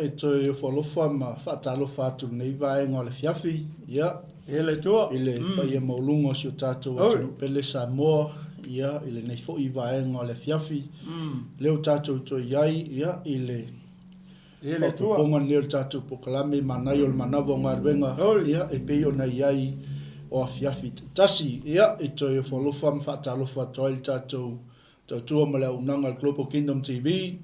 e toe ofo alofa ma faatalofa atu i lenei vaega o le afiafi, ia, Ia le Atua. i le paia maualuga o si o tatou atunuu pele Samoa, ia, i lenei foi vaega o le afiafi, lea ua tatou toe i ai, ia, i le Ia le Atua. faaopoopoga lenei o le tatou polokalame Manaia o le Manava o Galuega, ia, e pei ona i ai o afiafi taitasi. Ia, e toe ofo alofa ma faatalofa atu ai i le tatou Tautua ma le auaunaga a le Global Kingdom TV,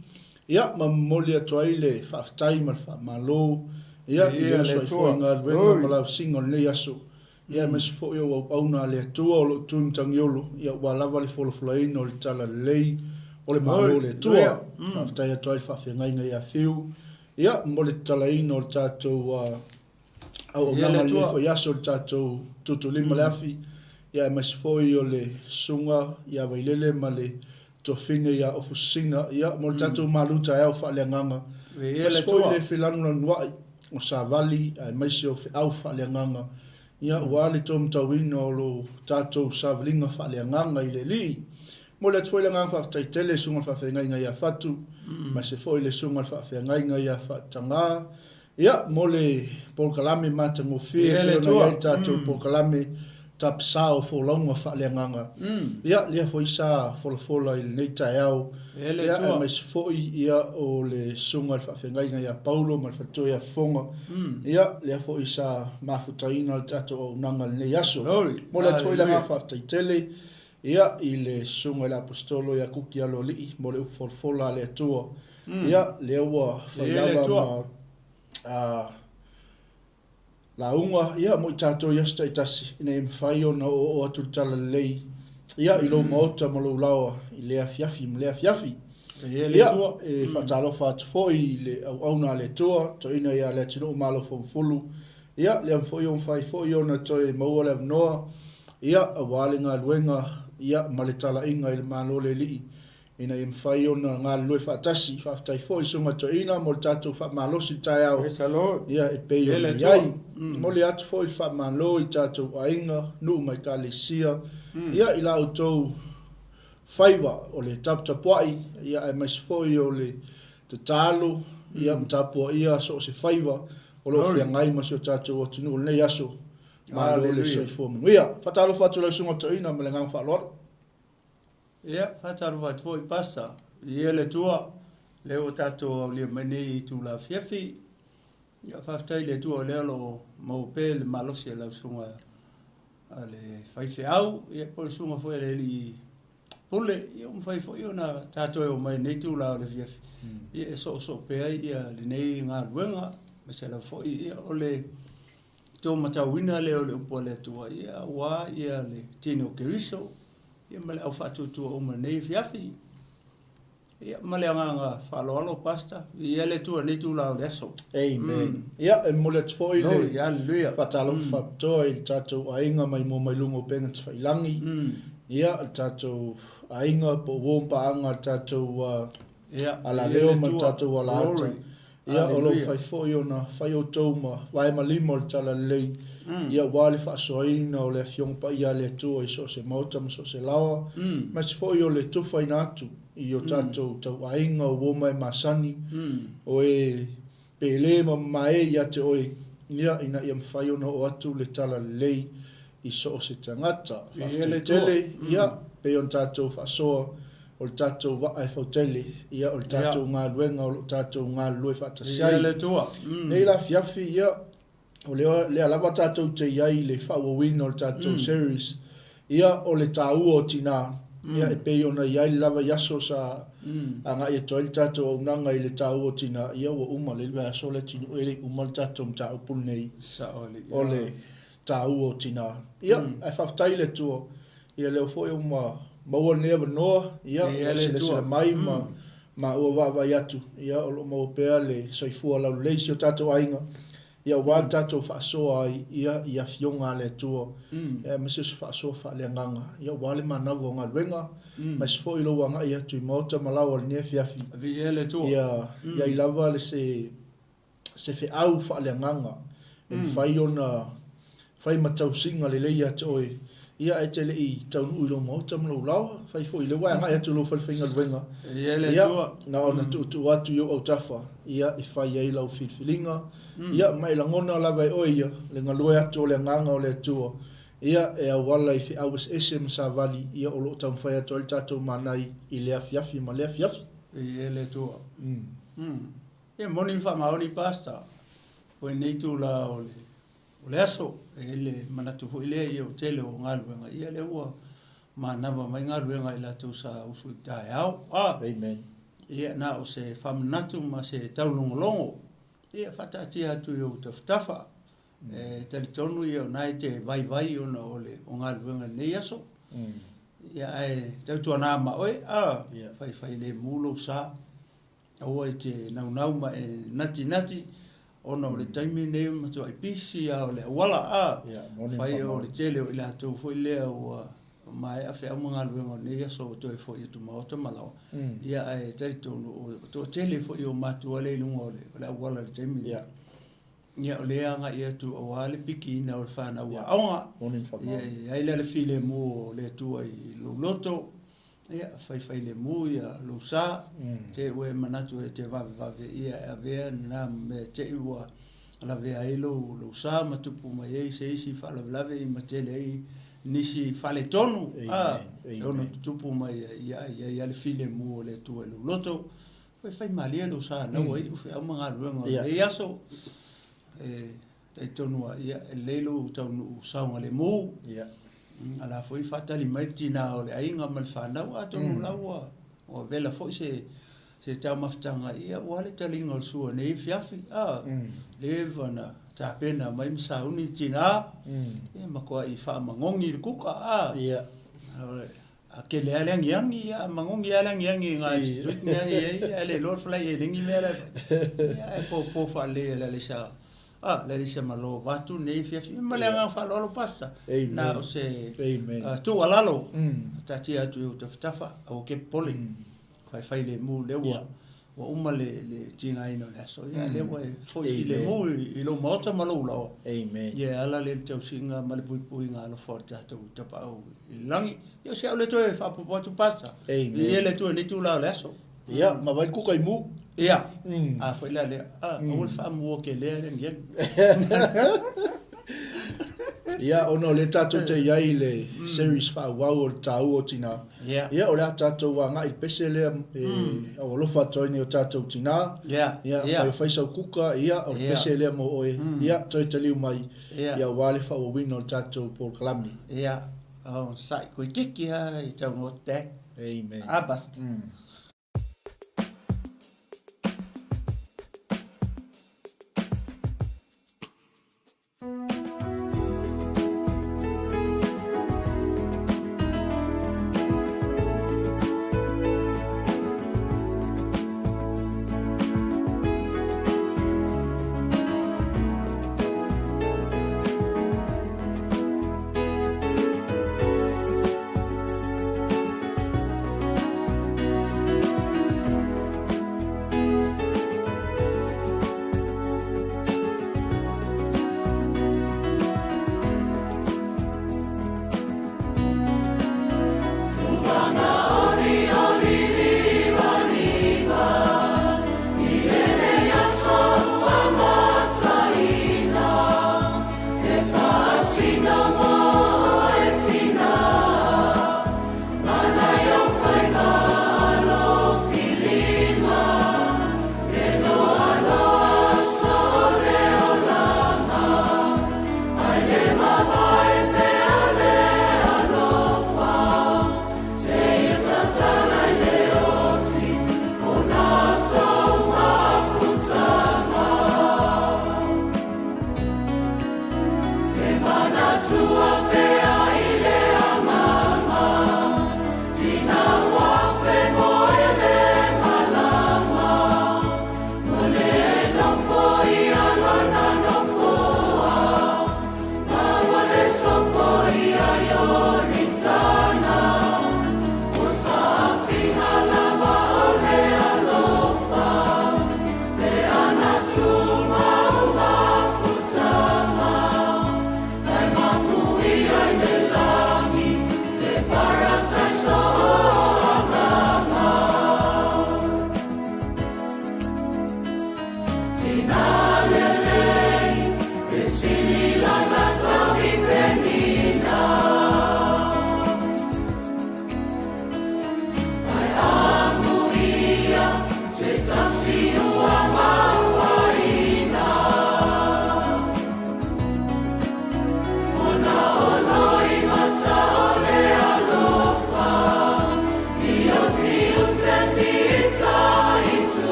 ia, ma momoli atu ai le faafetai ma le faamalo, ia, i le uso ai foi i galuega ma lausiga o lenei aso, ia, aemaise foi o auauna a le Atua o lo o tu i Matagiolo, ia, aua lava le folafolaina o le Talalelei o le Malo o le Atua. Faafetai atu ai i le faafeagaiga ia Fiu, ia, mo le tatalaina o le tatou auaunaga i lenei foi aso i le tatou tuutuulima le afi, ia aemaise foi o le Susuga ia Vailele ma le Tuafine ia Ofusina, ia mo le tatou malu taeao faaleagaga, aemaise foi le felanulanuai o savali aemaise o feau faaleagaga, ia aua le tomatauina o lo tatou savaliga faaleagaga i le Alii. Momoli atu foi le agaga faafetai tele i le Susuga i le Faafeagaiga ia Fatu, aemaise foi le Susuga i le Faafeagaiga ia Faataga, Ia, mo le polokalame matagofie e pei ona i ai le tatou polokalame Tapisa o Folauga Faaleagaga. Ia, lea foi sa folafola i lenei taeao, ia, aemaise foi ia o le Susuga i le Faafeagaiga ia Paulo ma le Faletua ia Fofoga. Ia, lea foi sa mafutaina le tatou auaunaga i lenei aso. Momoli atu foi le agaga faafetai tele ia, i le Susuga i le Aposetolo ia Kuki Aloalii mo le upu folafola a le Atua. Ia, lea ua fai lava ma a, lauga ia, mo i tatou i aso taitasi, ina ia mafai ona oooo atu le talalelei ia, i lou maota ma lou laoa i lea afiafi ma lea afiafi. Ia, e faatalofa atu foi i le auauna a le Atua, toeaina ia Leatinuu Malofoumafulu, Ia, lea foi ua mafai foi ona toe maua le avanoa, ia, aua le galuega, ia, ma le talaiga i le Malo o le Alii, ina ia mafai ona galulue faatasi. Faafetai foi i Susuga Toeaina mo le tatou faamalosi i le taeao, ia, e pei ona i ai. Momoli atu foi le faamalo i tatou aiga, nuu ma ekalesia, ia, i la outou faiva o le taputapuai, ia, aemaise foi o le tatalo, ia, ma tapuaia so o se faiva o lo o feagai ma si o tatou atunuu i lenei aso. Malo le soifua manuia. Faatalofa atu i lau Susuga Toeaina ma le agaga faaaloalo. Ia, faatalofa atu foi Pastor, viia le Atua, lea ua tatou aulia mai nei i itula afiafi. Ia, faafetai i le Atua o lea o lo o maua pea le malosi o lau Susuga a le faifeau, ia po o le Susuga foi a le Alii Pule, ia ua mafai foi ona tatou e omai i lenei itula o le afiafi, ia e soosoo pea ai ia lenei galuega, aemaise lava foi ia o le taumatauina lea o le upu a le Atua, ia aua ia le tino o Keriso, ia ma le au faatuatua uma i lenei afiafi. Ia, ma le agaga faaaloalo, Pastor, viia le Atua i lenei itula o le aso. Amen. Ia, e momoli atu foi le Glory, hallelujah. faatalofa faapitoa i le tatou aiga mai mua mai luga o upega tafailagi. Ia, le tatou aiga po o uo ma paaga le tatou Ia, viia alaleo le ma le Atua. tatou alaata. Glory, Ia, o lo o hallelujah. mafai foi ona fai outou ma vae ma lima o le talalelei, ia, aua le faasoaina o le Afioga Paia a le Atua i so o se maota ma so o se laoa, aemaise foi o le tufaina atu i o tatou tauaiga o uo ma e masani, o e pele ma mamae ia te oe, ia, ina ia mafai ona oo atu le talalelei i so o se tagata. Faafetai tele, ia, pei ona tatou faasoa o le tatou vaa e fautele, ia, o le tatou galuega o lo o tatou galulue faatasi ai. Nei la afiafi, ia, o lea, lea lava tatou te i ai i le faaauauina o le tatou series, ia, o le taua o tinā, ia, e pei ona i ai lava i aso sa agai atu ai le tatou auaunaga i le taua o tinā, ia, ua uma lelei vaiaso le atunuu e le i uma le tatou mataupu lenei o le taua o tinā. Ia, ae faafetai i le Atua, ia lea foi ua maua lenei avanoa, ia, ua e silasila mai ma maua vaavaai atu, ia, o lo o maua pea le soifua laulelei i si o tatou aiga, ia, aua le tatou faasoa ai, ia, i Afioga a le Atua, ia, aemaise o se faasoa faaleagaga, ia, aua le manava o galuega, aemaise foi lou agai atu i maota ma laoa i lenei afiafi, ia, i ai lava le se se feau faaleagaga e mafai ona fai ma tausiga lelei ia te oe. Ia, ae te le i taunuu i lou maota ma lou laoa, fai foi lea ua e agai atu i lou fale faigaluega, Ia le ia, Atua. na ona tuutuu atu i ou autafa, ia, e fai ai lau filifiliga, ia, ma e lagona lava e oe ia, le galue atu o le Agaga o le Atua, ia, e auala i feau eseese ma savali, ia, o lo o taumafai atu ai le tatou manai i lea afiafi ma lea afiafi. Ia le Atua. Ia, moni ma faamaoni, Pastor, o lenei itula o le O le aso, e i ai le manatu foi lea ia o tele o galuega, ia lea ua manava mai galuega i latou sa usu i taeao. A! Amen. Ia na o se faamanatu ma se taulogologo, ia faataatia atu i ou tafatafa. E talitonu ia o na e te vaivai ona o le o galuega i lenei aso. Ia ae tautuana ma oe, a, faifailemu lou sa. Aua e te naunau ma e natinati ona o le taimi lenei e matuai pisi lava o le auala a fai o le tele o i latou foi lea ua maea feau ma galuega o lenei aso ua toe foi atu maota ma laoa. Ia ae talitonu o le toatele foi o matua lea i luga o le auala i le taimi lenei. Ia o lea e agai atu aua le pikiina o le fanau aoga. Ia e i ai la le filemu o le Atua i lou loto. Ia, faifailemu ia lou sa, te ua e manatu e te vavevave ia e avea lena mea te i ua lavea ai lou, lou sa ma tupu mai ai se isi faalavelave i ma tele ai nisi faaletonu, a, e ono tutupu mai ai, ia i ai lava le filemu o le Atua i lou loto. Faifaimalie lou sa naua ai feau ma galuega o lenei aso. E talitonu lava, ia, e lelei lou taunuu saogalemu. A la foi faatali mai le tina o le aiga ma le fanau, atonu la ua ua vela foi se se taumafataga, ia aua le taliga o le sua i lenei afiafi. A, leva na tapena mai ma sauni le tina, ia matuai faamagogi le kuka, a. A tele lava le agiagi, ia a magogi lava le agiagi i ina i le street mea e i ai, ae le iloa le fly elegi mea la e fai. Ia ae popo faalelei e le Aleisa, a, le Aleisa Malo vaeatu lenei afiafi. Ma le agaga faaaloalo Pastor, na o se tuualalo, taatia atu i ou tafatafa, aua ke popole. Faifai lemu lea ua ua uma le le tigaina o le aso ia lea ua e foi filemu i lou maota ma lou laoa. Amen. Ia e ala lea i le tausiga ma le puipuiga alofa o le tatou Tapaau i le lagi. Ia o si au lea toe faaopoopo atu Pastor. Amen. Viia le Atua i lenei itula o le aso. Ia, ma vai le kuka i mu. Ia, a foi la lea, a, aua le faamua kelea le agiagi. Ia, ona o lea tatou te i ai i le series faaauau o le taua o tina. Ia. Ia, o le a tatou agai i le pese lea e aualofa atu ai nei o tatou tina. Ia, Ia, ia. fai fai sau kuka, ia, o le Ia. pese lea mo oe. Ia, toe taliu mai, Ia. ia aua le faaauauina o le tatou polokalame. Ia, o sa'i koikiki lava i tau noa te. Amen. A basta.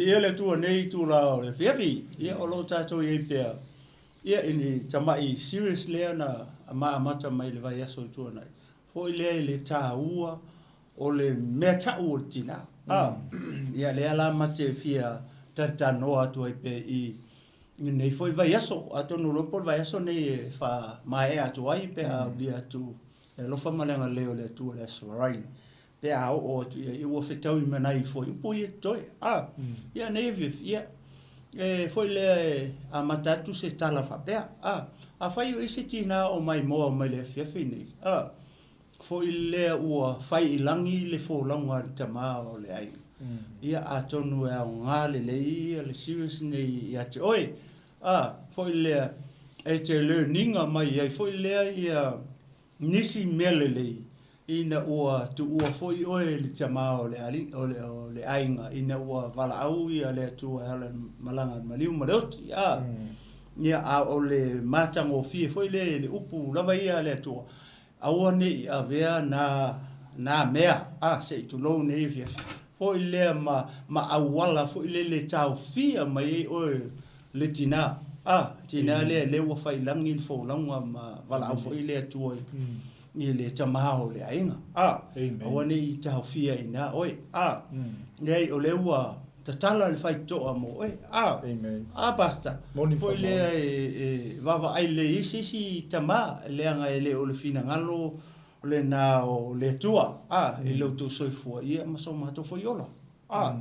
Viia le Atua i lenei itula o le afiafi, ia o lo o tatou i ai pea ia i le tamai series lea na amata mai i le vaiaso ua tuanai, foi lea i le taua o le mea tau o le tina. A, ia lea la ma te fia talatalanoa atu ai pea i lenei foi vaiaso. Atonu loa po o le vaiaso nei e faamaea atu ai pe a aulia atu le alofa ma le agalelei o le Atua i le Aso Faraile. Pe a oo atu i ai, ua fetaui ma nai fuaiupu ia totoe. A, ia nei afiafi, ia, e foi lea e amata atu se tala faapea. A, afai o i ai se tina o maimoa mai le afiafi nei, a, foi lea ua fai i lagi le folauga a le tama o le aiga. Ia, atonu e aoga lelei ia le series nei ia te oe. A, foi lea e te learning-a mai ai foi lea ia nisi mea lelei ina ua tuua foi oe i le tama o le o le, o le aiga ina ua valaau ia le Atua e ala i le malaga a le maliu ma le oti. A, ia, a o le matagofie foi lea i le upu lava ia a le Atua, Aua ne i avea na, na mea, a, se i tulou nei afiafi, foi lea ma, ma auala foi lele e taofia mai ai oe le tina, a, tina lea lea ua fai i lagi le folauga ma valaau foi le Atua i, i le tama o le aiga, a, aua ne i taofia i ina oe, a, leai o lea ua tatala le faitotoa mo oe, a, a Pastor, foi lea e vaavaai lelei ai se isi tama, leaga e le o le finagalo lena o le Atua, a, i lo outou soifua ia ma so matou foi ola. A,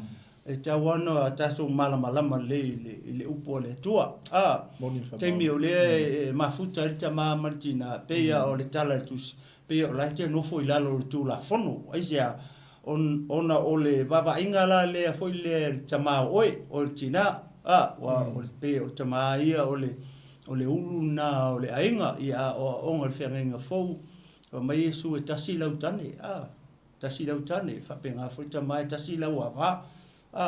e tatau lava ona tatou malamalama lelei i le upu a le Atua. A, taimi o lea e mafuta ai le tama ma le tina, pei lava o le tala i le tusi, pei o la e te nofo i lalo o le Tulafono. Aisea? Ona o le vaavaaiga la lea foi lea i le tama o oe, o le tina, a, ua, o le, pei o le tama ia o le, o le ulu lena o le aiga, ia a aoaoga i le feagaiga fou, fai mai Iesu e tasi lau tane, a, tasi lau tane, e faapena foi le tama e tasi lau ava, a,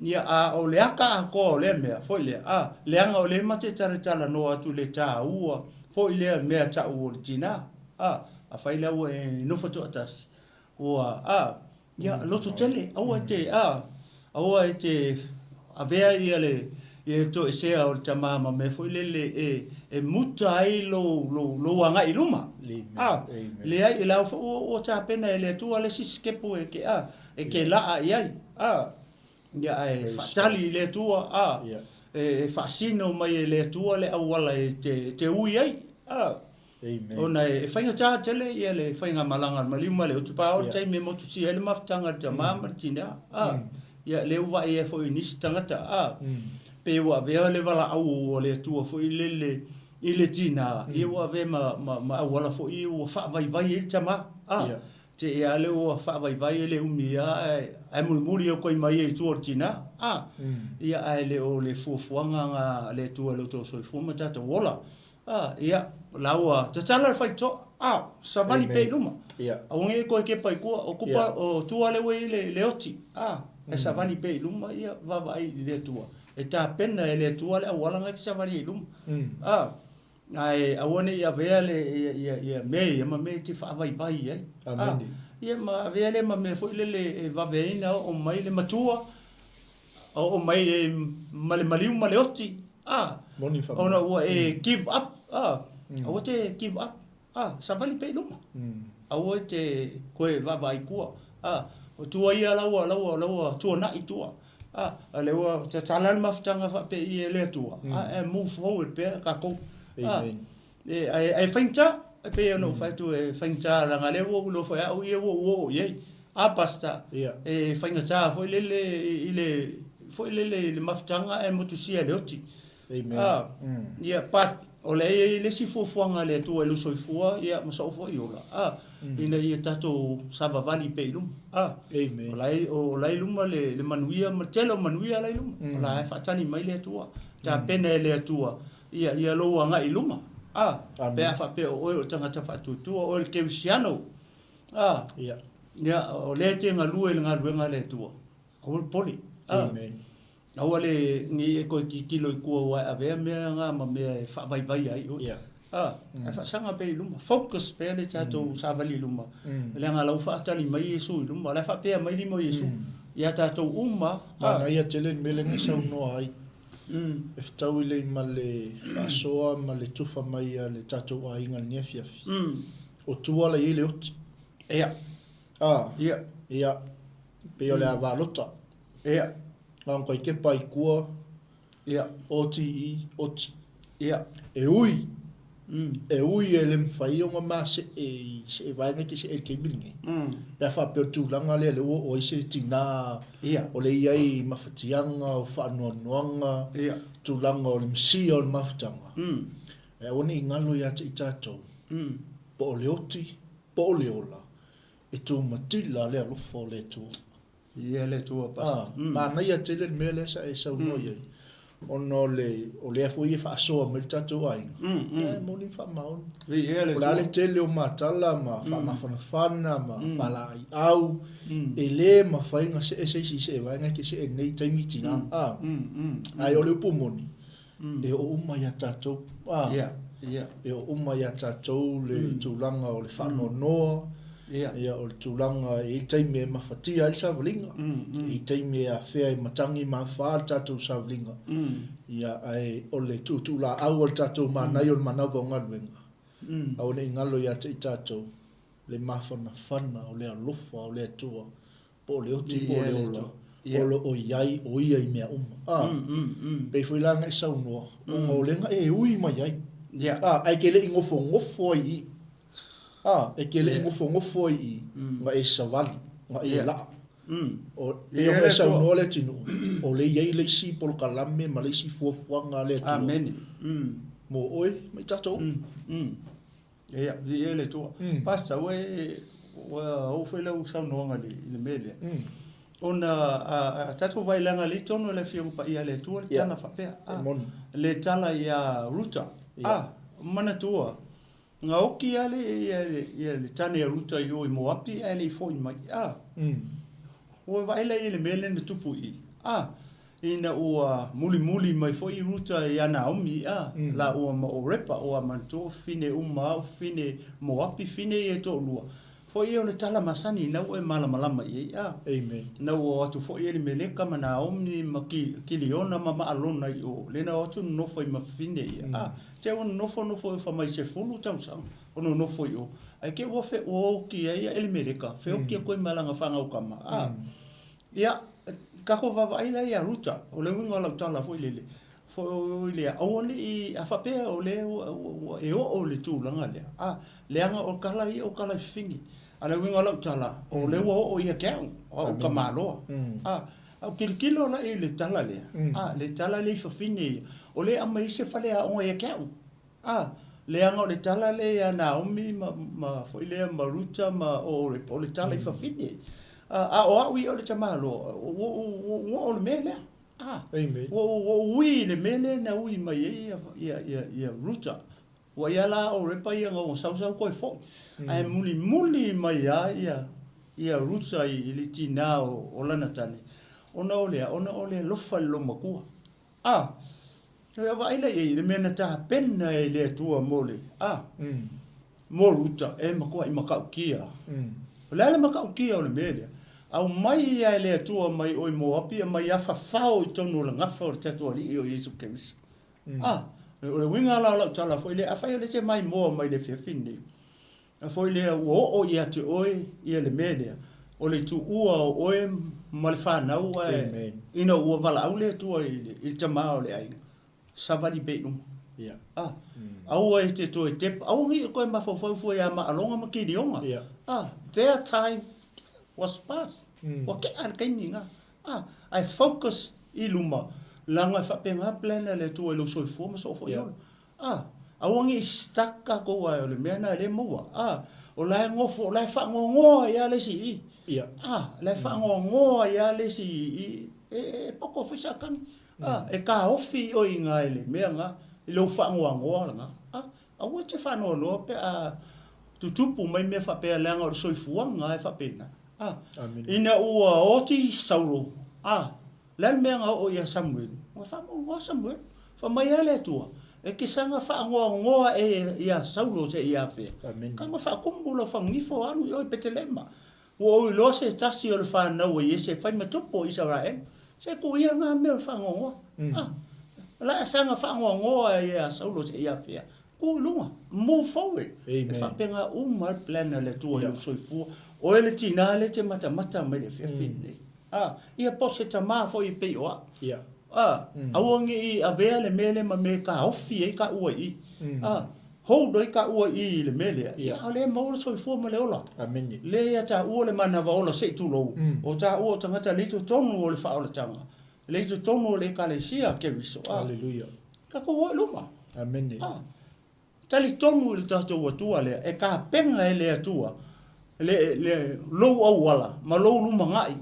ia, a o le aka atoa o lea mea, foi lea, a, leaga o lea ma te talatalanoa atu i le taua foi lea mea tau o le tina, a, afai la ua e nofo toatasi, Ua, a, ia, loto tele, aua e te, a, aua e te avea ia le, ia le toesea o le tama ma mea foi lele e, e muta ai lou, lou, lou agai i luma. A, leai, e la foi ua, ua tapena e le Atua le isi sitepu e ke, a, e ke laa i ai. A, ia, ae faatali i le Atua, a, e, e faasino mai e le Atua le auala e te, e te ui ai. A, Amen. Ona e faigata tele ia le faigamalaga a le maliu ma le utupa o le taimi e motusia ai le mafutaga a le tama ma le tina. A, ia lea ua vaai ai foi i nisi tagata, a, pe ua avea le valaau a le Atua foi lele i le tina, ia ua avea ma, ma, ma auala foi ua faavaivai ai le tama. A, te ea lea ua faavaivai e le umi lava ae, ae mulimuli atu ai ma ia i tua o le tina. A, ia ae le o le fuafuaga na a le Atua i lo outou soifua ma tatou ola. A, ia, la ua tatala le faitotoa, a, savali pea i luma. Ia. Aua nei e toe kepa i tua, o kupa, o tua lea ua i ai le, le oti, a, ae savali pea i luma, ia, vaavaai i le Atua. E tapena e le Atua le auala na e te savali ai i luma. A, ae aua ne i avea le, ia, ia, ia mea ia ma mea e te faavaivai ai. Amene. A, ia ma avea lea ma mea foi lele e vave ai ona oo mai le matua, Oo mai e ma le maliu ma le oti, a, Moni whamau. ona ua e give up, a, aua te give up, a, savali pea i luma. Aua e te koe vaavaai i tua, a, o tua ia la ua, la ua, la ua tuanai tua, a, a lea ua tatala le mafutaga faapea i e le Atua, a, e move forward pea tatou, a. Amen. E, ae, ae faigata, e pei ona ou fai atu e faigata leaga lea ua ou iloa foi au ia ua ou oo i ai. A Pastor, Ia. e faigata foi lele i le, foi lele i le mafutaga ae motusia e le oti. Amen. A, ia, but o lea e i ai le isi fuafuaga a le Atua i lou soifua, ia, ma sou foi ola, a, ina ia tatou savavali pea i luma. A, Amen. o la e, o la e i luma le, le manuia ma le tele o manuia la e i luma. O la e faatali mai le Atua, tapena e le Atua Ia, ia lou agai i luma. A, pe a faapea o oe o le tagata faatuatua, o oe le kerisiano. A, Ia. ia, o lea e te galue i le galuega a le Atua. Aua le popole. A, Amen. aua le nei e toe tilotilo i tua ua e avea mea na ma mea e faavaivai ai oe. Ia. A, ae faasaga pea i luma. Focus pea le tatou savali i luma. Leaga o la ua faatali mai Iesu i luma. O la e faapea mai lima o Iesu. Iā tatou uma. Manaia tele le mea lea na e saunoa ai. E fetaui lelei ma le faasoa ma le tufa mai a le tatou aiga i lenei afiafi. O tua la i ai le oti. Ia. A. Ia. Ia. Pei o le avalota. Ia. Na ona toe kepa i tua. Ia. Oti i, oti. Ia. E ui. E ui e le mafai ona ma see i see vaega e te see i le taimi lenei. Pe a faapea o le tulaga lea lea ua oo ai se tina Ia. o lea e i ai mafatiaga, o faanoanoaga, Ia. tulaga o le misia o le mafutaga, e aua ne i galo ia te i tatou, po o le oti, po o le ola, e tumatila le alofa o le Atua. Ia le Atua Pastor. Ah, manaia tele le mea lea sa e saunoa i ai, ona o le, o lea foi e faasoa mai le tatou aiga, ia e moni ma faamaoni. Viia le O le a Atua. le tele o matala ma faamafanafana ma faalaaiau, e le mafai ona see se isi i see vaega e te see nei taimi tina. Ah, ae o le upu moni, e oo uma ia tatou. Ah, Ia, ia. E oo uma ia tatou le tulaga o le faanoanoa, Ia. ia, o le tulaga e i ai taimi e mafatia ai le savaliga, e i ai taimi e afea e matagi ma afa le tatou savaliga, ia, ae o le tuutuulaau o le tatou manaia o le manava o galuega, aua ne i galo ia te i tatou le mafanafana o le alofa o le Atua po o le oti po o le ola, o lo o i ai o ia i mea uma. A, pei foi la na e saunoa, ona o lea na e ui mai ai. A, ae e te le i nofonofo ai i i. A, e te le i nofonofo ai i i, na e savali, na e laa. O, pei ona e saunoa Leatinuu, o lea e i ai le isi polokalame ma le isi fuafuaga a le Atua mo oe ma i tatou uma. Ia, viia le Atua. Pastor, ua e, ua oo foi lau saunoaga i le mea lea. Ona a tatou vaai leaga lea i totonu o le Afioga Paia a le Atua le tala faapea. E moni. Le tala ia Ruta. A, manatua, na oki lava le, ia, ia le tane a Ruta i o i Moapi ae le i foi mai. A, ua vaai la i le mea lea na tupu i i. A, Ina ua mulimuli mai foi Ruta iā Naomi, a, lāua ma Orepa, ua manatua o fafine uma a o fafine Moapi, fafine ia e toalua, foi ia o le tala masani ina ua e malamalama i ai, a. Amen. Ina ua o atu foi Elimeleka ma Naomi ma Kiliona ma Maalona i o, lea na o atu nonofo ai ma fafine ia, a. Te ua nonofo nofo i fa mai 10 tausaga o nonofo i o, ae te ua fe, ua oki ai a Elimeleka, feoki atu ai ma lana fanau kama, a. Ia, tatou vaavaai la ia Ruta, o le uiga o lau tala foi lele, foi lea, aua ne i, a faapea o lea ua, ua, ua e oo i le tulaga lea, a, leaga o tala ia o tala i fafine. A o le uiga o lau tala, o lea ua oo ia te au, o au tamaloa. A, a ou tilotilo la i le tala lea, a, le tala lea i fafine ia, o lea e aumai ai se faleaoga ia te au. A, leaga o le tala lea ia Naomi ma, ma foi lea ma Ruta ma Orepa, o le tala i fafine. A, a o au ia o le tamaloa, ua ou, ua ou oo i le mea lea. A, Amen. ua ou, ua ou ui i le mea lea na ui mai ai ia, ia, ia, ia Ruta. Ua ia la Orepa ia na ona sau sau toe foi. Ae mulimuli mai lava ia, ia Ruta i, i le tinā o, o lana tane, ona o le a? Ona o le alofa i le loomatua. A, Ia vaai la i ai i le mea na tapena e le Atua mo le, a, mo Ruta, e matuai matautia. O le a le matautia o le mea lea? Aumai ia e le Atua mai o i Moapi, aumai afafao i totonu o le gafa o le tatou Alii o Iesu Keriso. A, o le uiga la o lau tala foi lea, afai o lea e te maimoa mai i le afiafi lenei, A foi lea ua oo ia te oe ia le mea lea, o le tuua o oe ma le fanau ae ina ua valaau le Atua i le, i le tama o le aiga, savali pea i luma. Yeah. Ah, aua e te toe tepa, aua nei e toe mafaufau fua ia Maaloga ma Kilioga. Yeah. Ah, their time was past. Ua kea le taimi na. Ah, ae focus i luma, leaga e faapena plan a le Atua i lou soifua ma soo foi Yeah. ola. A, aua ne i stuck tatou ae o le mea lena e le maua. A, o la e nofo, o la e faanoanoa ai lava le isi i i. Ia. A, o la e faanoanoa ai lava le isi i i, e, e poto foi Satani. A, e taofi oe i ina i le mea lena, i lou faanoanoa lena. A, aua e te faanoanoa pe a tutupu mai mea faapea leaga o le soifuaga lava e faapena. A, ina ua oti Saulo, a, O le a le mea na oo ia Samuelu? Ua faanoanoa Samuelu. Fai mai a le Atua, E te saga faanoanoa e ia Saulo seia afea. Amene. Ka ma faakumu lau fagifo alu i oe i Petelema. Ua ou iloa se tasi o le fanau a Iese e fai ma tupu o Isaraelu. Se tuu ia na mea o le faanoanoa. A, o le a saga faanoanoa ai ia Saulo seia afea? Tuu i luga. Move forward. E faapena uma lava le plan a le Atua i lou soifua. Oe le tina lea e te matamata mai i le afiafi lenei. A, ia po o se tama foi e pei o au. A, aua ne i avea le mea lea ma mea e taofi ai taua i i. A, hold ai taua i i i le mea lea, ia a o lea e maua le soifua ma le ola. Amene. Lea ia taua le manava ola se i tulou, o taua o tagata le i totonu o le faaolataga, le i totonu o le Ekalesia a Keriso. A, Haleluia. tatou o i luma. Amene. A, Talitonu i le tatou Atua lea e tapena e le Atua le, le, lou auala ma lou lumanai.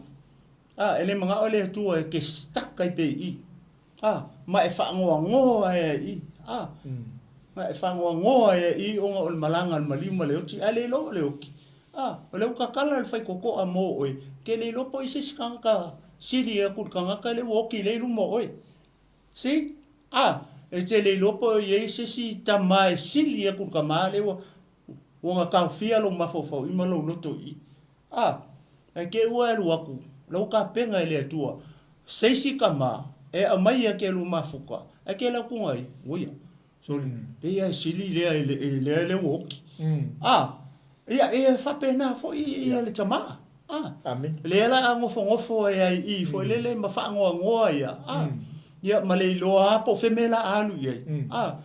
A, e le manao le Atua e te stuck ai pea i i. A, ma e faanoanoa ai ai i. A, ma e faanoanoa ai ai i ona o le malaga a le maliu ma le oti, ae le iloa o le oti. A, o lea ua tatala le faitotoa mo oe, ke le iloa po o i se isi tagata sili atu i le tagata lea ua oti lea i luma o oe. See? A, e te le iloa po o i ai se isi tama e sili atu i le tama lea ua, ua na taofia lou mafaufau i ma lou loto i i. A, ae te i ua e alu atu, la ua tapena e le Atua se isi tama e aumai ia te lua mafuta, ae te alu atu ai, ua ia, soli, pei lava e sili lea i le, i lea lea ua oti. A, ia, e faapena foi ia le tama. A, Amene. lea la a nofonofo ai ai i i foi lele ma faanoanoa ia, a, ia ma le iloa lava po o fea mea la a alu i ai. A,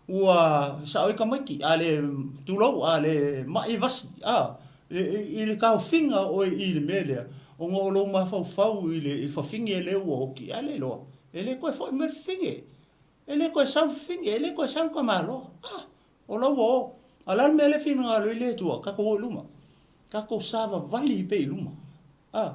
ua sao ai tamaiti, a le, tulou, a le mai vasi, a, i le taofiga o oe i le mea lea, ona o lou mafaufau i le fafine lea ua oti, ae le iloa, e le toe foi mai le fafine, e le toe sau le fafine, e le toe sau le tamaloa. A, o la ua o. A o le a le mea lea e finagalo ai le Atua? Tatou o i luma. Tatou savavali pea i luma. A,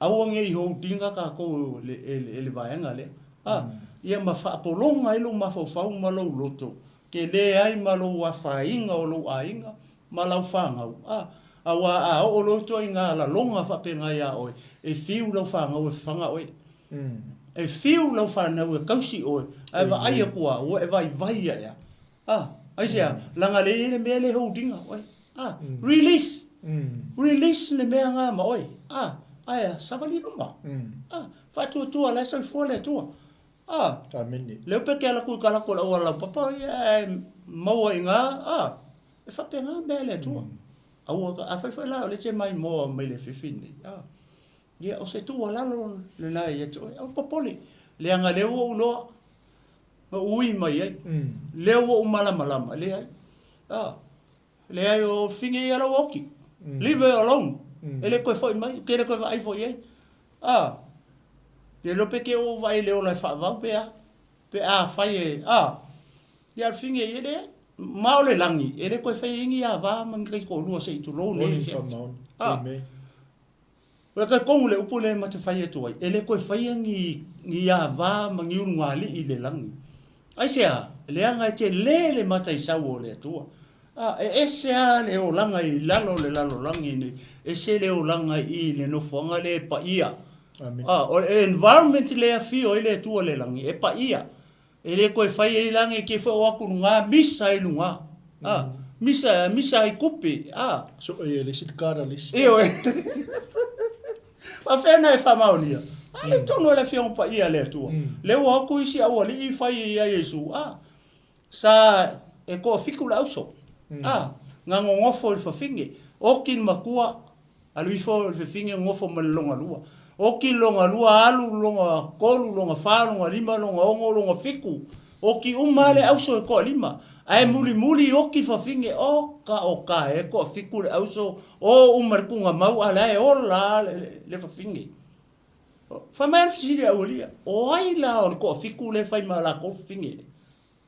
aua ne i holding-a tatou e le vaega lea. A, ia ma faapologa ai lou mafaufau ma lou loto, tele ai ma lou afaina o lou aiga ma lau fanau. A, aua a oo loa ituaiga laloga faapena ia oe, e fiu lau fanau e fafaga oe. E fiu lau fanau e tausi oe, ae vaai atu lava, ua e vaivai ae a. A, aisea? Leaga lea e i ai le mea lea e hold ina oe. A, release. Release le mea na ma oe. A, ae a, savali i luma. A, faatuatua la e soifua le Atua. A, Amene. lea pe te alu atu i talaatu o le auala laupapa, ia ae maua i ina, a, e faapena mea a le Atua. Aua, afai foi la o lea e te maimoa mai le afiafi lenei, a, ia o se tuualalo lena ia te oe, aua popole, leaga lea ua ou iloa, na ou ui mai ai, lea ua ou malamalama, leai, a, leai o fine ia la ua oti, leave her alone, e le toe foi mai, ou te le toe vaai foi i ai, a, le iloa pe te ou vaai i le ola e faavau pe a, pe afai e, a, ia o le fine ia, leai, ma o le lagi, e le toe faia ai ni ava ma ni taitoalua se i tulou nei le afiafi, a. O le talitonu le upu lea ma te fai atu ai, e le toe faia ni, ni ava ma ni ulugalii i le lagi. Aisea? Leaga e tele le mataisau o le Atua. A, e ese lava le olaga i lalo o le lalolagi nei, ese le olaga i le nofoaga lea e paia. A, o le environment lea e afio ai le Atua i le lagi, e paia. E le toe fai ai la nei te foi o atu luga misa ai luga. A, misa, misa ai kupe. A. So e le isi kara le isi. Ioe. Faafefea na e faamaonia? A le tonu o le Afioga Paia a le Atua. Lea ua o atu isi aualii fai ia Iesu. A, sa e toafitu le auso. A, na nonofo i le fafine. Oti le matua, Alu ifo le fefine nofo ma le lona lua. Oti le lona lua, alu le lona tolu, lona fa, lona lima, lona ono, lona fitu. Oti uma lava le auso e toalima. Ae mulimuli oti fafine, oka oka e toafitu le auso, o uma le tugamau a la e ola lava le fafine. Fai mai le fesili a Aualia, o ai la o le toafitu lea e fai ma latou fafine lea?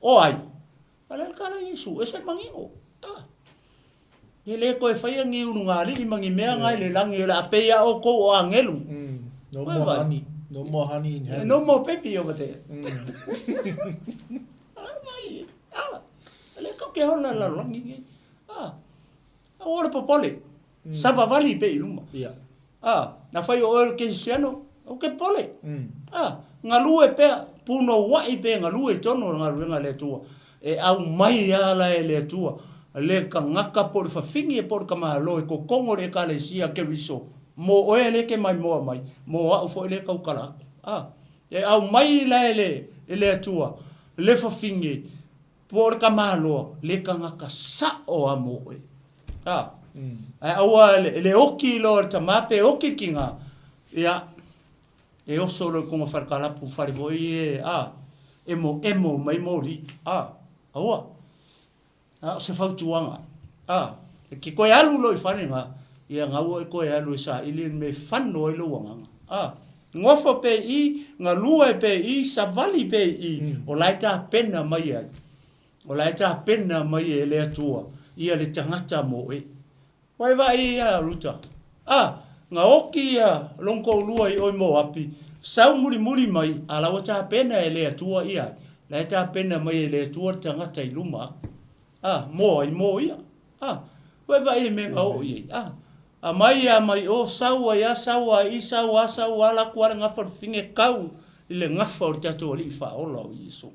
O ai? A o le a le tala a Iesu, ese le manino. A! E le toe faia ni ulugalii ma ni mea na i le lagi, o le a pei lava outou o agelu. No more honey. No more honey in heaven. No more baby over there. Mai, a, e le kau ke ola la lalolagi nei. A, aua le popole. Savavali pea i luma. Yeah. A, na fai o oe o le kerisiano, aua ke popole. A, galue pea, punouai pea galue i totonu o le galuega a le Atua. E aumai lava la e le Atua. Le tagata po o le fafine po o le tamaloa e totogo i le Ekalesia Keriso mo oe lea e te maimoa mai, mo au foi lea e tautala atu. A. E aumai la e le, e le Atua le fafine po o le tamaloa le tagata sao lava mo oe. A. Ae aua le, le oti loa le tama pe oti le tina, ia, e oso loa i tona fale kalapu fale foi e, a, emoemo mai moli. A. Aua. A o se fautuaga, a, e te toe alu loa i fale na, ia na ua e toe alu e saili le mea e fano ai lou agaga. A, nofo pea i i, galue pea i i, savali pea i i, o la e tapena mai ai, o la e tapena mai e le Atua ia le tagata mo oe. Ua e vaai ia Ruta? A, na oti ia lona toalua i o i Moapi, sau mulimuli mai, a la ua tapena e le Atua ia ai. La e tapena mai e le Atua le tagata i luma atu. A, mo ai mo ia. A, ua e vaai i le mea na oo i ai. A, aumai a mai o, sau ai a, sau a i, sau a, sau a, alu atu a le gafa o le fafine tau i le gafa o le tatou Alii Faaola o Iesu.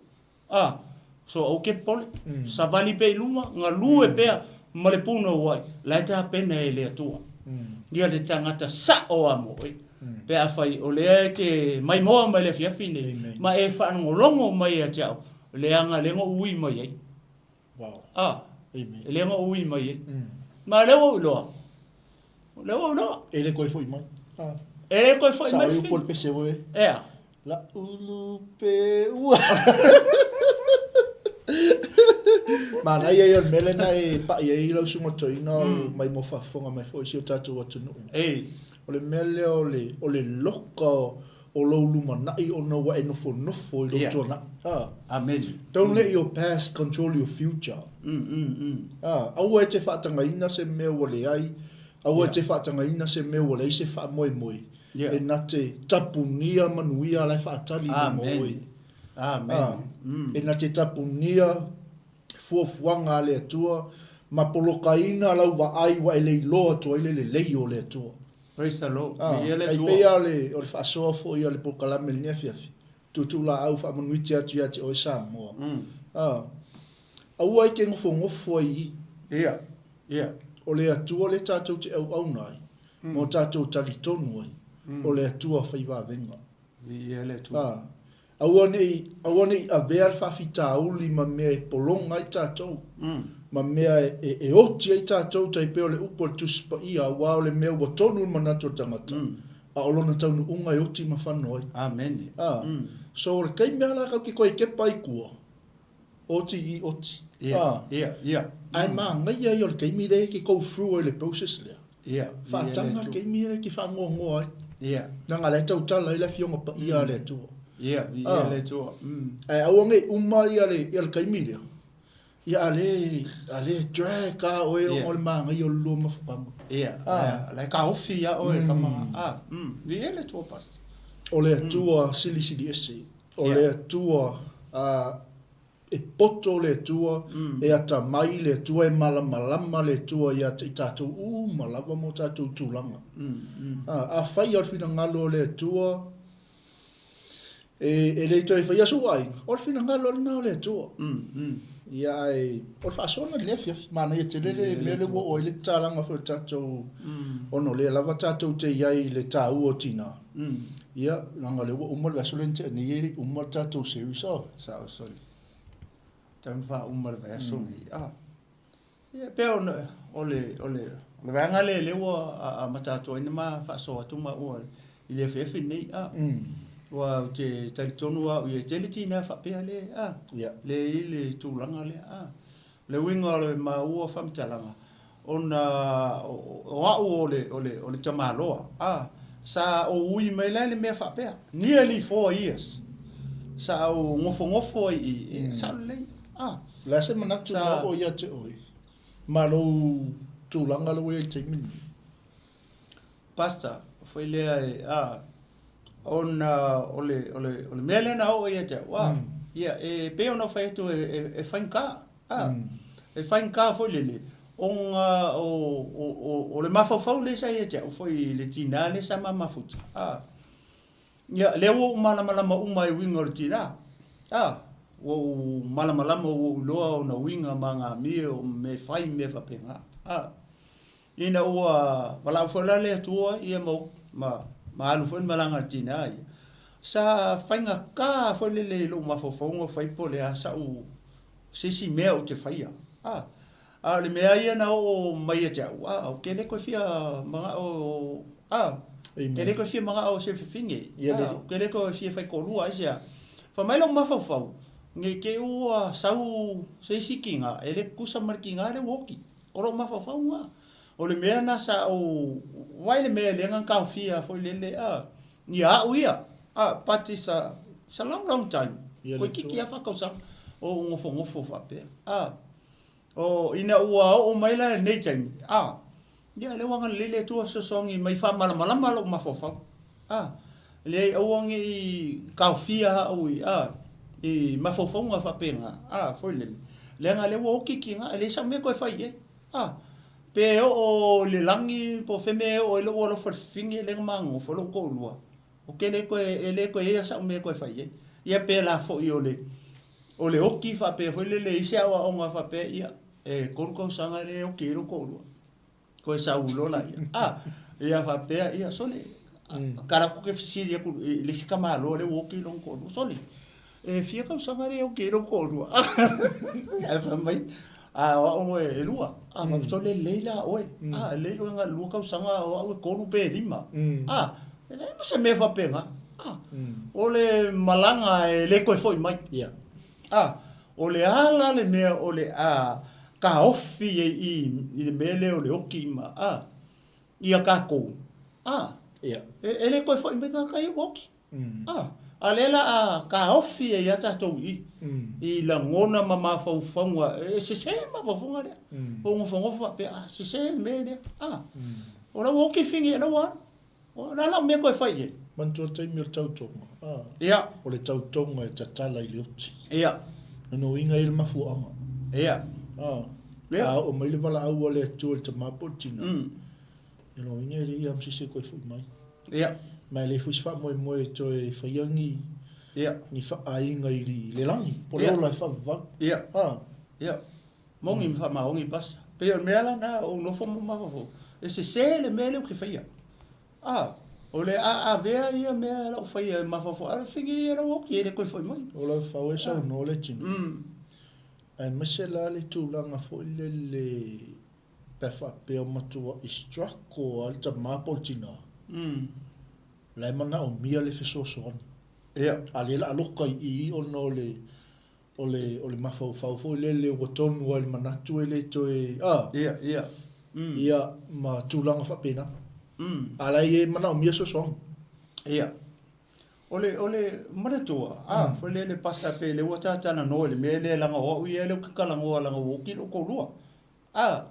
A, so aua ke popole, savali pea i luma, galue pea ma le punouai, la e tapena e le Atua. Ia le tagata sao a mo oe. Pe afai o lea e te maimoa mai le afiafi nei, ma e faalogologo mai ia te au, leaga lea na ou ui mai ai. A, lea na ou ui mai ai. Ma lea ua ou iloa, lea ua ou iloa. E le toe foi mai. E le toe foi mai. Sa o upu o le pese oe. Ea. La'u lupe ua. Manaia ia o le mea lena e pa'i ai lau susuga toeaina o mai mo faafofoga mai foi i si o tatou atunuu. O le mea lea o le o le loka o lou lumanai ona ua e nofonofo i lou tuanai. Amene. Don't let your past control your future. Aua e te faatagaina se mea ua leai, aua e te faatagaina se mea ua leai se faamoemoe. E na te tapunia manuia la e faatali i luma o oe. E na te tapunia fuafuaga a le Atua ma polokaina lau vaai ua e le iloa atu ai le lelei o le Atua. Praise the Lord. Viia le Tai Atua. pei lava o le faasoa foi a le polokalame i lenei afiafi, tuutuulaau faamanuitia atu ia te oe Samoa. Aua e te nofonofo ai i i. O le Atua lea tatou te auauna ai, ma o tatou talitonu ai, o le Atua fai vavega. Viia le Atua. A, aua ne i, aua ne i avea le faafitauli ma mea e pologa ai tatou, ma mea e, e, e oti ai tatou, tai pei o le upu a le Tusi Paia, aua o le mea ua tonu le manatu o le tagata, a o lona taunuuga e oti ma fano ai. Amene. A, so o le taimi lava la tatou te toe kepa ai i tua, Oti i oti. Ia, ia, ia. Ae manaia ia o le taimi lea e te go through ai le process lea. Ia. Faataga le taimi lea e te faanoanoa ai. Ia. Leaga la e tautala ai le Afioga Paia a le Atua. Ia, viia le Atua. Ae aua ne i uma ia le, ia le taimi lea. Ia a le, a le drag lava oe ona o le manaia o le lua mafutaga. Ia, la e taofi ia oe e tama. Viia le Atua Pastor. O le Atua silisili ese. O le Atua, ā, e poto le Atua, e atamai le Atua, e malamalama le Atua ia te i tatou uma lava ma o tatou tulaga. Ā, afai o le finagalo o le Atua, e, e le toe faia sou aiga, o le finagalo lena o le Atua. Ia, ae o le faasoaga i lenei afiafi, manaia tele le mea lea ua oo ai le tatalaga foi o le tatou, ona o lea lava tatou te i ai i le taua o tina. Ia, leaga o lea ua uma le vaiaso lea na tea nei e le i uma le tatou series oh. Sao soli. Tau na faauma le vaiaso lenei. Ah. Ia pei ona o le o le o le vaega lea lea ua amata atu ai ona ma faasoa atu maua i le afiafi lenei. Ah. Aua ou te talitonu lava au ia e tele tina faapea le ah. Le i le tulaga lea. Ah. O le uiga o le maua faamatalaga, ona o au o le, o le, o le tamaloa, a, sa ou ui mai la i le mea faapea, nearly 4 years, sa ou nofonofo ai i i, sao lelei, a. O le a se manatu na oo ia te oe ma lou tulaga lea ua i ai i le taimi lenei? Pastor, foi lea e, a, ona o le, o le, o le mea lea na oo ia te au, a, ia, e pei ona ou fai atu e, e, e faigata, a, e faigata foi lele, ona o, o, o, o le mafaufau lea sa ia te au foi i le tinā lea sa ma mafuta, a, ia, lea ua ou malamalama uma i uiga o le tinā, a, Ua ou malamalama ua ou iloa ona uiga ma aga amio ma mea e fai ma mea faapena. A, ina ua valaau foi la le Atua ia ma, ma, ma alu foi le malaga a le tina ia, sa faigata foi lele i lou mafaufauga fai po o le a sa'u, se isi mea ou te faia. A, a o le mea ia na oo mai ia te au, a, ou te le toe fia mana'o, a, ou te le toe fia mana'o se fafine, a, ou te le toe fia faitoalua, aisea? Fai mai lou mafaufau, ne i te i ua sau se isi tina e le tutusa ma le tina lea ua oti. O lou mafaufau lena. O le mea lena sa ou vaai le mea lea na taofia foi lele, a, ia au ia, a, but it's a, it's a long, long time, toeitiiti lava faatausaga o ou nofonofo faapea, a. O, ina ua oo mai la lenei taimi, a, ia, lea ua agalelei le Atua fesoasoani mai faamalamalama lou mafaufau, a, leai, aua ne i taofia au i, a, i mafaufauga faapena, a, foi lele, leaga lea ua oti tina, e leai sau mea e toe fai i ai, a, pe oo i le lagi, po o fea mea e oo ai lou alofa i le fafine lea na ma nonofo, lou toalua, ou te le toe, e le toe i ai sau mea e toe fai i ai. Ia pēlā foi o le, O le oki faapea foi lele i se aoaoga faapea, ia, e 3 tausaga lea e oki ai lou toalua. Toe sau loa laia. Ah, ia faapea, ia, sole, tala atu ke fesili atu i le isi tamaloa lea ua oki lona toalua, sole, e fia tausaga lea e oki ai lou toalua? Ae fai mai, a o au e lua. A, fai mai, sole, lelei la oe. A, lelei oe na o le lua tausaga, a o au e tolu pe lima. A, e leai ma se mea faapena. A, o le malaga e le toe foi mai. A, o le a la le mea o le a taofi ai i i le mea lea o le oki ma, a, ia tatou, a, e le toe foi mai tagata ia ua oki. A, a lea la a taofi ai lava tatou i i, i lagona ma mafaufauga, e sese mafaufauga lea. Ua nofonofo faapea, a, sese le mea lea. A, o la ua oki fini, o la ua alu. O le a lau mea toe fai i ai? Manatua le taimi o le tautoga, a. Ia. O le tautoga e tatala i le oti. Ia. Lona uiga e i ai le mafuaaga. Ia. A. Ia. A oo mai le valaau a le Atua i le tama po o le tina. Ia lona uiga e leai lava ma se isi e toe foi mai. Ia. Ma e leai foi se faamoemoe e toe faia ni. Ia. Ni faaaiga i le lagi po o le ola e faavavau. Ia. A. Ia. Moni ma faamaoni pasa. Pei o le mea la lena ou nofo ma mafaufau, e sese le mea lea ou te faia. A, o le a avea ia mea la ou faia e mafaufau, a o le fini ia la ua oti e le toe foi mai. O lau fau e saunoa le tino. Aemaise la le tulaga foi lele pe a faapea o matuai struggle lava le tama po o le tina, la e manaomia le fesoasoani. Ia. A lea la a loka i i ona o le O le, o le mafaufau foi lele ua tonu ai le manatu e le toe, a. Ia, ia. Ia, ma tulaga faapena. A la e manaomia sosoaga. Ia. O le, o le manatua, a, foi lele pasta pe le ua ta talanoa i le mea lea leaga o au ia lea ou te talanoa leaga ua oti lou toalua. A,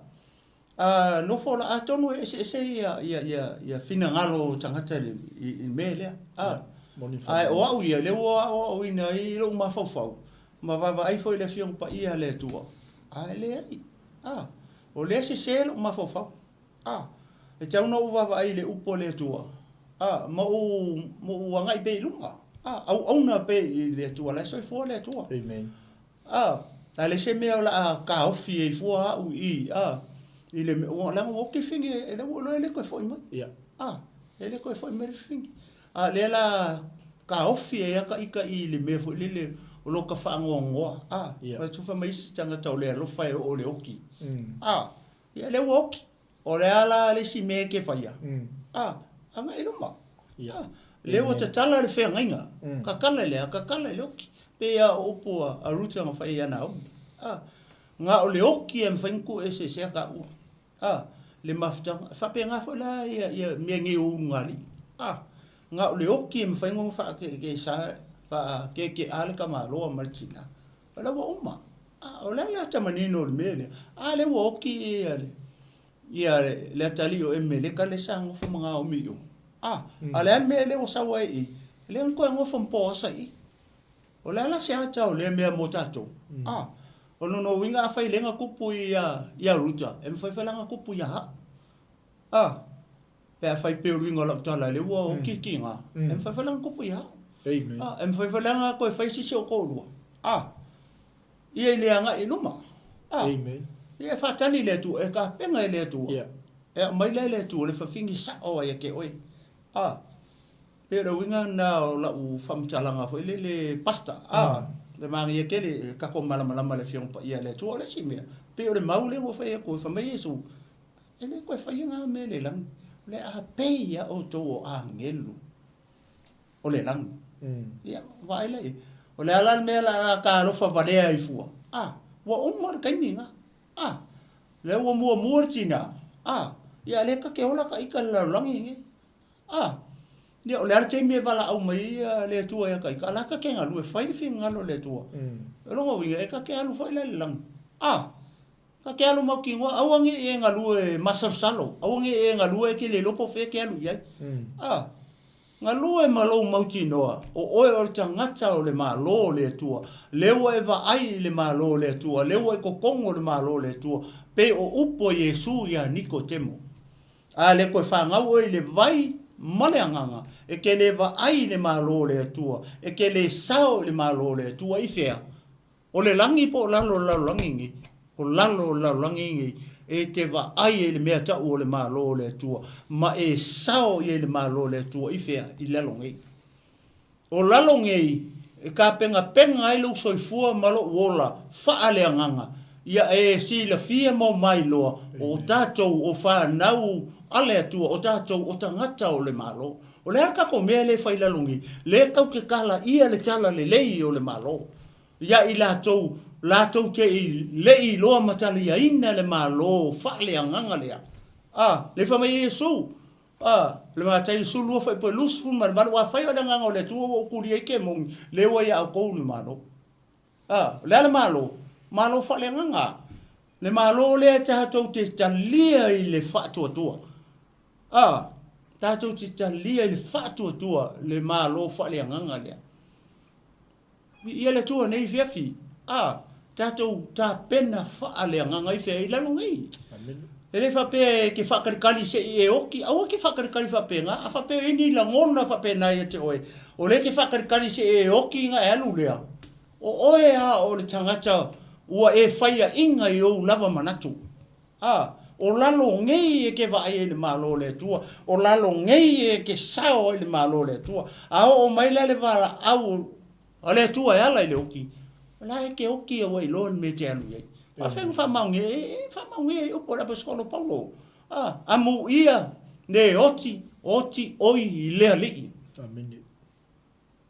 a nofo la, atonu e eseese ia, ia, ia, ia finagalo o tagata i le, i le mea lea. A, ae o au ia, lea ua aoaoina ai lou mafaufau, ma vaavaai foi i le Afioga Paia a le Atua, a e leai. A, o lea e sese lou mafaufau. A, e tatau ona ou vaavaai i le upu a le Atua, a, ma ou, ma ou agai pea i luma. A, auauna pea i le Atua, la e soifua le Atua. Amen. A, a leai se mea o le a taofi ai fua au i i, a, i le mea, ua, leaga ua oti fini, e le, ua iloa e le toe foi mai. Ia. A, e le toe foi mai le fini. A o lea la taofi ai lava ta ita i le mea foi lele o lo ta faanoanoa, a, Ia. Fai atu fai mai isi tagata o le alofa e oo i le oti. A, ia lea ua oti. O le a la le isi mea e te faia? A, agai i luma. A, lea ua tatala le feagaiga. Tatala i le a? Tatala i le oki. Pei lava o upu a Ruta na fai ia Naomi. A, na o le oki e mafai ona tuueseesea taua. A, le mafutaga. E faapena foi la ia, ia mea nei o ulugalii. A, na o le oki e mafai ona faakeekea, faakeekea le tamaloa ma le tina. O la ua uma. A, o le a le ata manino o le mea lea? A lea ua oti ia le, ia le atalii o Emeleka lea sa nofo ma Naomi i o. A, a o le a le mea lea ua sau ai i i? Lea na toe nofo ma Poasa i i. O le a la se ata o lea mea mo tatou? A, o lona uiga afai lea na tupu ia, ia Ruta, e mafai foi la ona tupu ia au. A, Pe a fai pea o le uiga o lau tala, lea ua oti tiga, e mafai foi la ona tupu ia au. Amen. A, e mafai foi la ona toe fai se isi o toalua. A. Ia i le agai i luma. A. Amen. Ia e faatali i le Atua, e tapena e le Atua. Yeah. E aumai la e le Atua le fafine sao ai ia te oe. A. Pei o le uiga lena o lau faamatalaga foi lele Pastor. A. Le manaia tele tatou malamalama i le Afioga Paia a le Atua. O le isi mea, pei o le mau lea ua fai atu, fai mai Iesu, e le toe faia na mea i le lagi. O le a pei lava outou o agelu. o le lagi. Ia, vaai la i ai. O le a la le mea o le a ta alofa valea ai fua? A, ua uma le taimi lena. A, lea ua muamua le tina. A, ia a lea ta te ola ta ita i le lalolagi lenei. A, ia o le a le taimi e valaau mai ai le Atua ia ta ita? A la ta te galue, fai le finagalo o le Atua. O lona uiga, e ta te alu foi la i le lagi. A, ta te alu mautinoa, aua ne i e galue masalosalo, aua ne i e galue e te le iloa po o fea e te alu i ai. A. Galue ma lou mautinoa, o oe o le tagata o le Malo o le Atua, lea ua e vaai i le Malo o le Atua, lea ua i totonu o le Malo o le Atua, pei o upu a Iesu iā Nikotemo. A le toe fanau oe i le vai ma le Agaga, e te le vaai i le Malo o le Atua, e te le sao i le Malo o le Atua i fea? O le lagi po o lalo o le lalolagi nei? O lalo o le lalolagi nei, e te vaai ai i le mea tau o le Malo o le Atua, ma e sao i ai le Malo o le Atua i fea? I lalo nei. O lalo nei, e tapenapena ai lou soifua ma lou ola faaleagaga, ia e silafia ma o mailoa, o tatou o fanau a le Atua, o tatou o tagata o le Malo. O le a le tatou mea lea e fai i lalo nei? Lea tatou te talaia le talalelei o le Malo. Ia i latou, latou te le i iloa ma taliaina le Malo faaleagaga lea. A, le fai mai Iesu, a, le Mataio 12 fuaipua 28, Afai o le Agaga o le Atua ua ou tulia ai kemoni, lea ua ia outou le Malo. A, o le a le Malo? Malo faaleagaga. Le Malo lea tatou te talia i le faatuatua. A, tatou te talia i le faatuatua le Malo faaleagaga lea. Viia le Atua nei afiafi, a tatou tapena faaleagaga i fea i lalo nei. E le faapea e te faatalikali se i e oti, aua e te faatalikali faapena, a faapea e i ai ni lagona faapena ia te oe, o lea e te faatalikali se i e oti ona e alu lea, o oe lava o le tagata ua e faiaina i ou lava manatu. A, o lalo nei e te vaai ai i le Malo o le Atua, o lalo nei e te sao ai i le Malo o le Atua. A oo mai la le valaau a le Atua e ala i le oki, o la e te oki a ua iloa le mea e te alu i ai. Faafetai ua faamaonia, e faamaonia i upu a le Aposetolo Paulo. A, amuia le oti, oti oi i le Alii. Amene.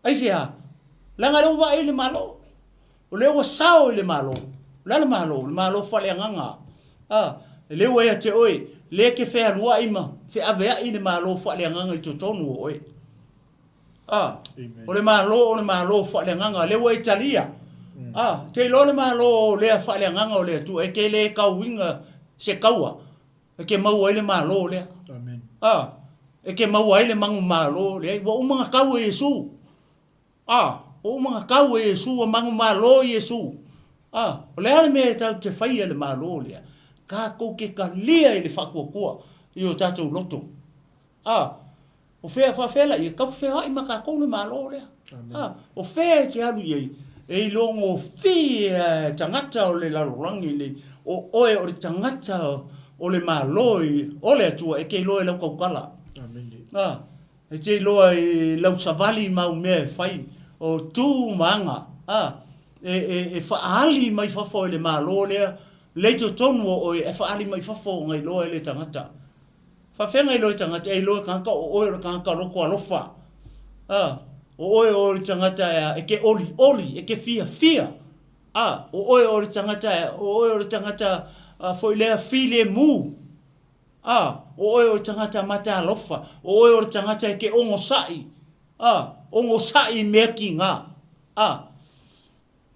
Aisea? Leaga lea ua vaai i le Malo. O lea ua sao i le Malo. O le a le Malo? O le Malo faaleagaga. A, lea ua ia te oe, lea e te fealuai ma feaveai le Malo faaleagaga i totonu o oe. A, o le Malo o le Malo faaleagaga, lea ua e talia. A, te iloa le Malo lea faaleagaga o le Atua, e te le tauiga se taua. E te maua ai le Malo lea. Amen. A, e te maua ai le manumalo lea. Ua uma ona tau e Iesu. A, ua uma ona tau e Iesu, ua manumalo Iesu. A, o le a le mea e tatou te faia i le Malo lea? Tatou te talia i le faatuatua i o tatou loto. A, o fea, faafefea la ia, tau feoai ma tatou le Malo lea. A, o fea e te alu i ai? E iloagofie lava e tagata o le lalolagi lenei, o oe o le tagata o le Malo o le Atua, e te iloa i lau tautala. A, e te iloa i lau savali ma au mea e fai, o tu ma aga, a, e, e, e faaali mai fafo e le Malo lea, lea i totonu o oe, e faaali mai fafo ona iloa e le tagata. Faafeagai loa e tagata, e iloa e tagata o oe o le tagata loto alofa. A, o oe o le tagata e te olioli, e te fiafia. A, o oe o le tagata, o oe o le tagata foi lea filemu. A, o oe o le tagata mataalofa, o oe o le tagata e te onosai. A, onosai i mea kīnā. A,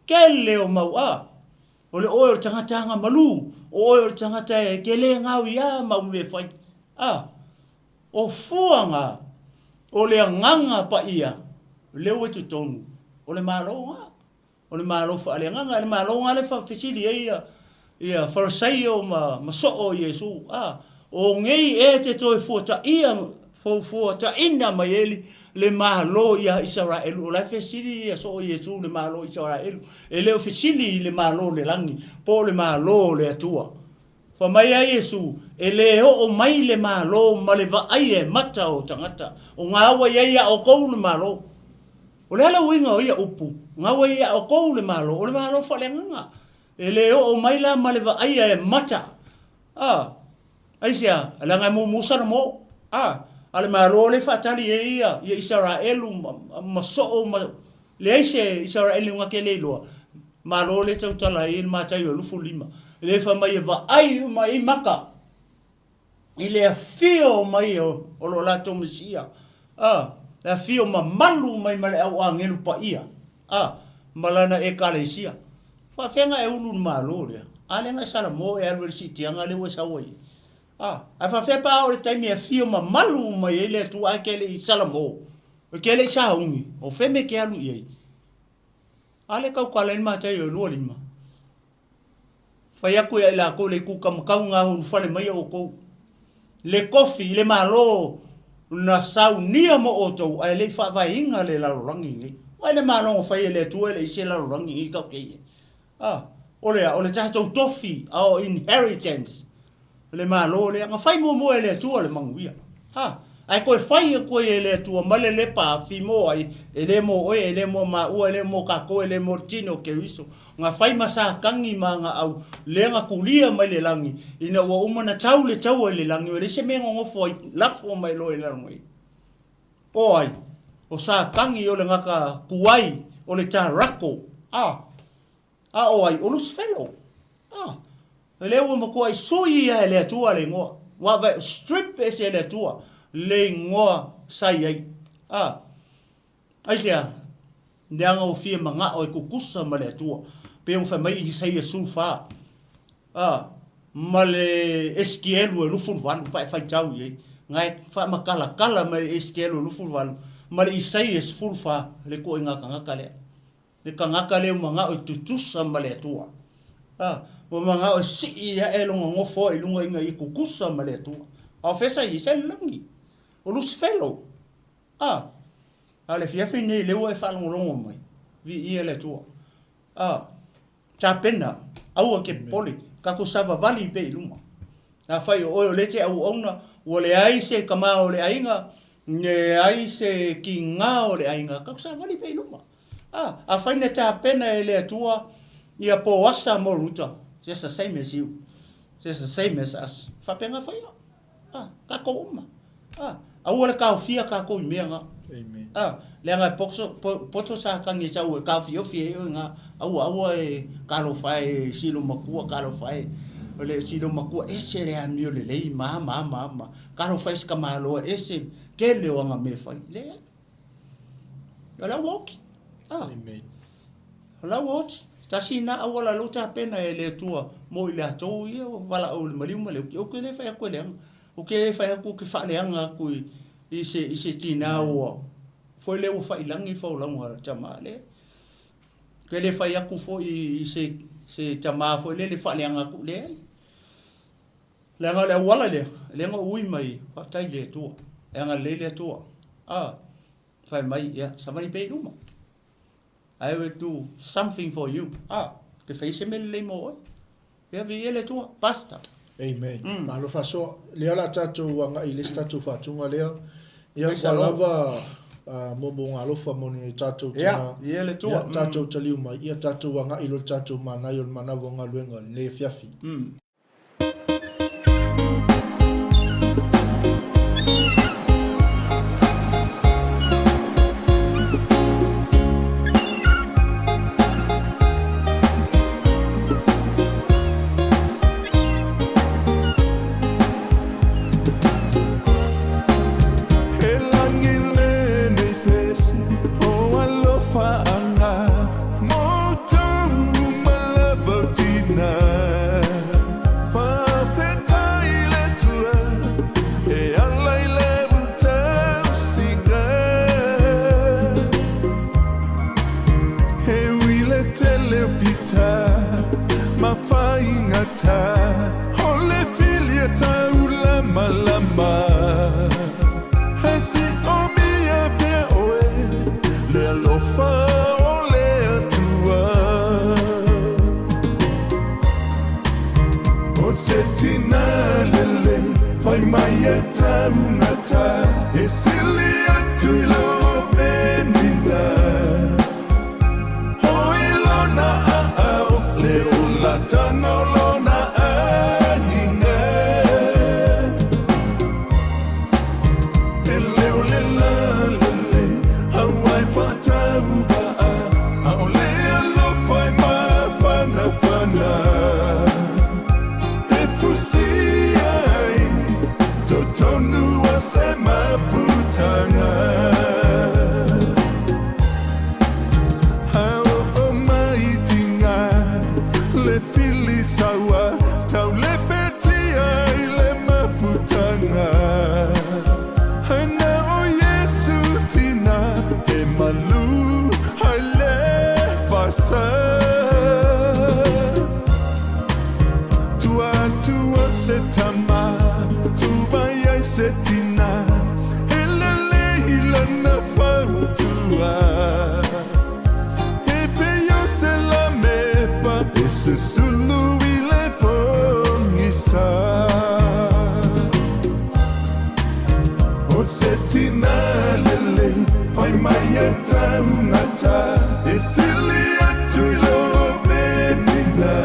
Kele o mau a. O le oe o le tagata aga malū, o oe o le tagata e ke lē gao iā mau mea fai. A. O fua ngā, o le agaga paia, lea ua i totonu, o le Malo ngā. O le Malo faaleagaga, le Malo ngā le fesili ai ia, ia Farisaio ma, ma soo i Iesu. A. O nei ea te toe fuataia, fuataina mai e li, Le Malo ia Isaraelu. O la e fesili ia soo Iesu i le Malo o Isaraelu. E le o fesili i le Malo o le lagi, po o le Malo o le Atua. Fai mai a Iesu, E le oo mai le Malo ma le vaaia e mata o tagata, o ga ua i ai ia outou le Malo. O le a le uiga o ia upu, ga ua i ai ia outou le Malo? O le Malo faaleagaga. E le oo mai la ma le vaaia e mata. A, aisea? Leaga e mumu Salamo. A, a le Malo lea e faatali ai ia, ia Isaraelu ma, ma soo ma, leai se Isaraelu na te le iloa. Malo lea e tautala ai le Mataio e 25. Lea e fai mai e vaai uma i ai maka i le afio mai o, o lo latou Mesia. A, le afio mamalu mai ma le au agelu paia. A, ma lana Ekalesia. Faafefea na e ulu i le Malo lea? A lea na e salamo e alu ai i le siitiaga lea ua e sau ai. A, ae faafefea pe a oo i le taimi e afio mamalu mai ai le Atua ae e te le i salamo, e te le i sauni, o fea mea e te alu i ai? A lea e tautala ai le Mataio e 25. Fai atu ia i latou le itu kamakau na ulufale mai outou. Le tofi i le Malo na saunia mo outou ae le i faavaeina le lalolagi lenei. Vaai le Malo na fai e le Atua e le i se lalolagi lenei tatou te i ai. A, o le a? O le tatou tofi, our inheritance, le Malo lea, na fai muamua e le Atua le manuia. A, ae toe fai atu ai e le Atua ma le lepa afi mo ai, e le mo oe, e le mo maua, e le mo tatou, e le mo le tino o Keriso. Na fai ma Satani ma ana au, lea na tulia mai le lagi, ina ua uma ona tau le taua i le lagi, ua leai se mea e nonofo ai, lafo mai loa i lalo nei. O ai? O Satani o le gata tuai, o le tarako. A, a o ai? O Lusifelo. A, lea ua matuai sui ia e le Atua le igoa. Ua ave, strip ese e le Atua le igoa sa i ai. A, aisea? Leaga ua fia manao e tutusa ma le Atua. Pei ona fai mai Isaia 14, a, ma le Esikielu e 28, pa e faitau i ai. Na e faamatalatala mai e Esikielu e 28 ma le Isaia 14 le ituaiga tagata lea. Le tagata lea ua manao e tutusa ma le Atua. A, ua manao e sii ae lona nofoa i luga ina ia tutusa ma le Atua. A o fea sa i ai? Sa i le lagi. O Lusifelo. A, a o le afiafi lenei lea ua e faalogologo mai, viia le Atua. A, tapena, aua ke popole, tatou savavali pea i luma. Afai o oe o lea e te auauna, ua leai se tama o le aiga, leai se tiga o le aiga, tatou savali pea i luma. A, afai na tapena e le Atua ia Poasa mo Ruta, just the same as you, just the same as us, faapena foi au. A, tatou uma. A, aua le taofia tatou i mea na. Amen. A, leaga e poto, po, poto Satani e sau e taofiofi ai oe na, aua, aua e talofa e silo matua, talofa e, o le silo matua ese le amio lelei, ma, ma, ma, ma. Talofa e se tamaloa ese, tele o ana mea e fai. Leai. O la ua oti. A. Amen. O la ua oti. Tasi na auala lou tapena e le Atua mo i latou ia ua valaau i le maliu ma le uki. Ou te le fai atu e leaga. Ou te le fai atu ou te faaleaga atu i, i se, i se tinā ua, foi lea ua faiilagi le folauga a le tama. Leai. Ou te le fai atu foi i se, se tama foi lele faaleaga atu. Leai. Leaga o le auala lea, lea na ou ui mai, faafetai i le Atua. E agalelei le Atua. A, fai mai, ia, savali pea i luma. I will do something for you. A, te fai se mea lelei mo oe. Ia, viia le Atua. Pastor. Amen. Malo faasoa. Lea o le a tatou agai i le isi tatou faatuga lea. Ia, ua lava moomooga alofa mo ni tatou tina. Ia, le Atua. Ia, tatou taliu mai. Ia, tatou agai loa i le tatou manaia o le manawa o galuega i lenei afiafi. He lagi lenei pese o alofa anga mo tou uma lava o tina. Faafetai le Atua e ala i le tausiga. He uila tele o fita ma faigata o le filia taulamalama. He si omia pea. O se tina lelei fai mai e taugata E sili atu i lou penina Hoi lona aao le olatanga o lona aiga E leo le lalelei auai faatauvaa Aole alofa e mafanafana E fusi ai totonu o se mafutaga A oo mai tiga le fili saua Taulepetia i le mafutaga Ai na o Iesu tina he malu ai le vasa Tua atu o se tama Tu mai ai se tina E lele i lana fautua E pei o se lamepa E susulu i le pogisa O se tina lelei fai mai e taugata E sili atu i lou penina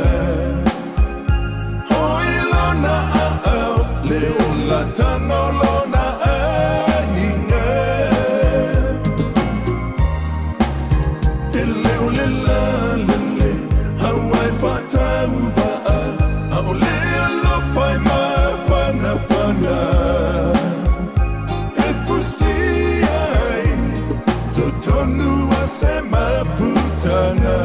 Hoi lona aao le olatanga o lona aiga E leo le lalelei auai faatauvaa Aole alofa e mafanafana E fusi ai totonu o se mafutaga.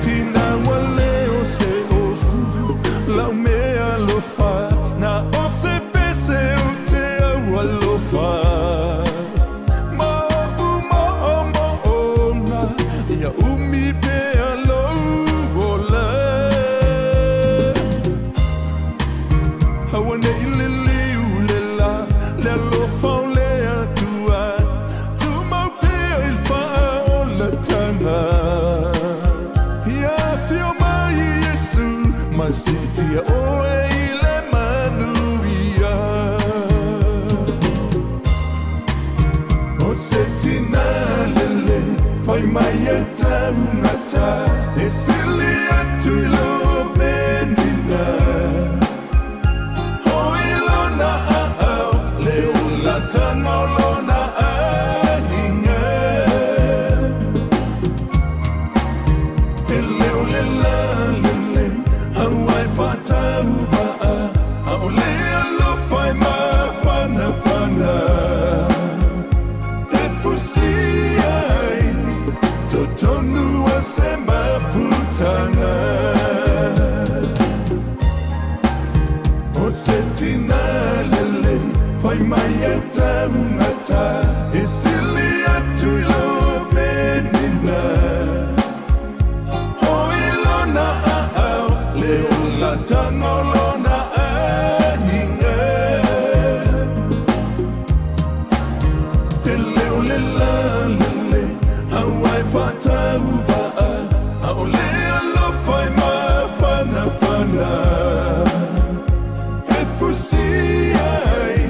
Tina wale o se ofu lau mea alofa Na o se pese o te au alofa Ma oʻu moʻomoʻona Ia umi pea lou ola Aua nei liliu le la le alofa o le Atua Tumau pea i le faaolataga Ia afio mai Iesu ma siitia oe i le manuia O se tina lelei fai mai e taugata E sili atu i lou penina Hoi lona aao le olatanga o lona aiga E leo le lalelei auai faatauvaa Aole alofa e mafanafana E fusi ai totonu o se mafutaga O se tina lelei fai mai e taugata E sili atu i lou penina Hoi lona aao le olatanga o lona aiga E leo le lalelei auai faatauvaa Aole alofa e mafanafana E fusi ai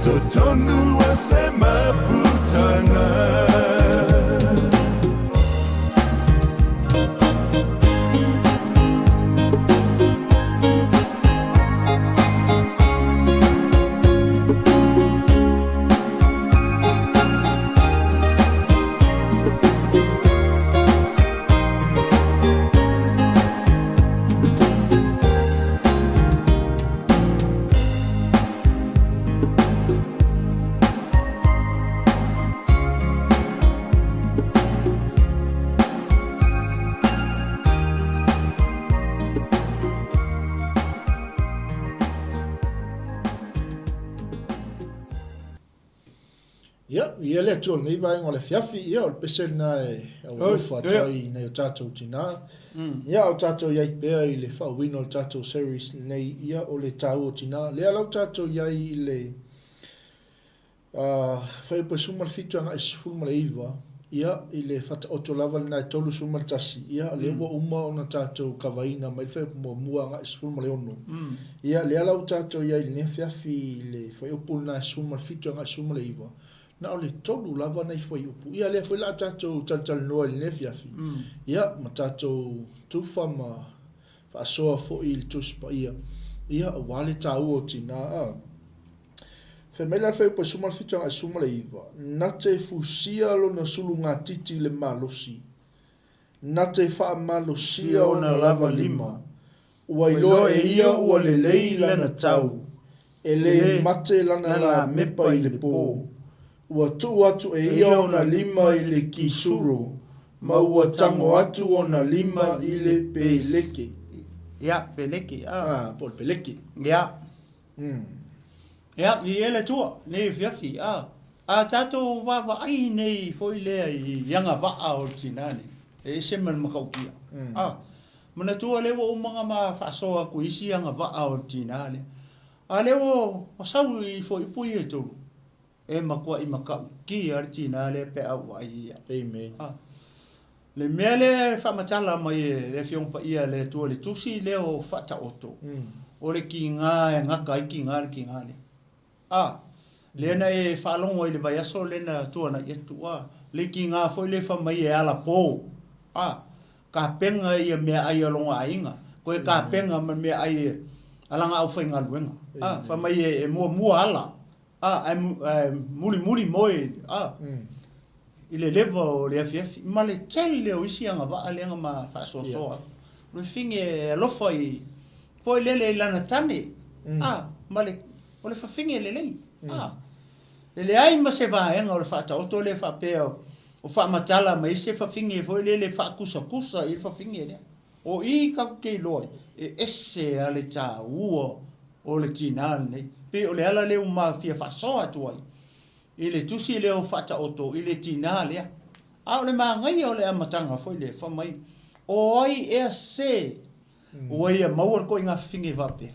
totonu o se mafutaga. Ia, ia le Atua o lenei vaega o le afiafi, ia o le pese lena e aualofa atu ai i nai o tatou tina. Ia, a o tatou i ai pea i le faauuina o le tatou series lenei, ia o le taua o tina. Lea la ua tatou i ai i le fuaiupu e 17 agai i le 19, ia, i le faataoto lava lena e 31, ia, lea ua uma ona tatou kavaina mai le fuaiupu muamua agai i le 16. Ia, lea la ua tatou i ai i lenei afiafi i le fuaiupu lena e 17 agai i le 19, na o le tolu lava nai fuaiupu. Ia, lea foi o le a tatou talatalanoa i lenei afiafi, ia, ma tatou tufa ma faasoa foi i le Tusi Paia, ia, aua le taua o tina. A. Fai mai la le fuaiupu e 17 agai i le 19, Na te fusia lona sulugatiti i le malosi, na te faamalosia ona lava lima, ua iloa e ia ua lelei lana tau, e le mate lana lamepa i le po. Ua tuu atu e ia ona lima i le kisuro, ma ua tango atu ona lima i le peleke. Ia, peleke, a. Ah, po o le peleke. Ia. Ia, i ele tua, nei afiafi, a. A tatou vaavaai nei foi lea i agavaa o le tina nei, e ese ma le matautia. A, manatua lea ua uma ona ma faasoa atu i isi agavaa o le tina lea. A lea ua sau i fuaiupu ia e tolu, e matuai matautia le tina lea pe a ou vaai i ai. Amen. A. Le mea lea e faamatala mai e le Afioga Paia a le Atua i le Tusi lea o Faataoto, o le tiga e gata ai tiga le tiga lea. A, lea na e faalogo ai i le vaiaso lea na tuanai atu, a, le tiga foi lea fai mai e alapo, a, tapena ia meaai a lona aiga, toe tapena ma meaai a lana aufaigaluega, a, fai mai e muamua ala, A, ae mulimuli moe, a, i le leva o le afiafi, ma le tele o isi agavaa lea na ma faasoasoa atu. O le fafine e alofa i, foi lele i lana tane, a, ma le, o le fafine lelei, a. E leai ma se vaega o le faataoto lea faapea o faamatala mai ai se fafine foi lele e faakusakusa i le fafine lea. O i tatou te iloa ai, e ese lava le taua o le tina lenei. Pei o le ala lea ua ma fia faasoa atu ai i le tusi lea o Faataoto i le tina lea. A o le manaia o le amataga foi lea, fai mai, o ai ea se ua ia maua le koiga fafine faapea?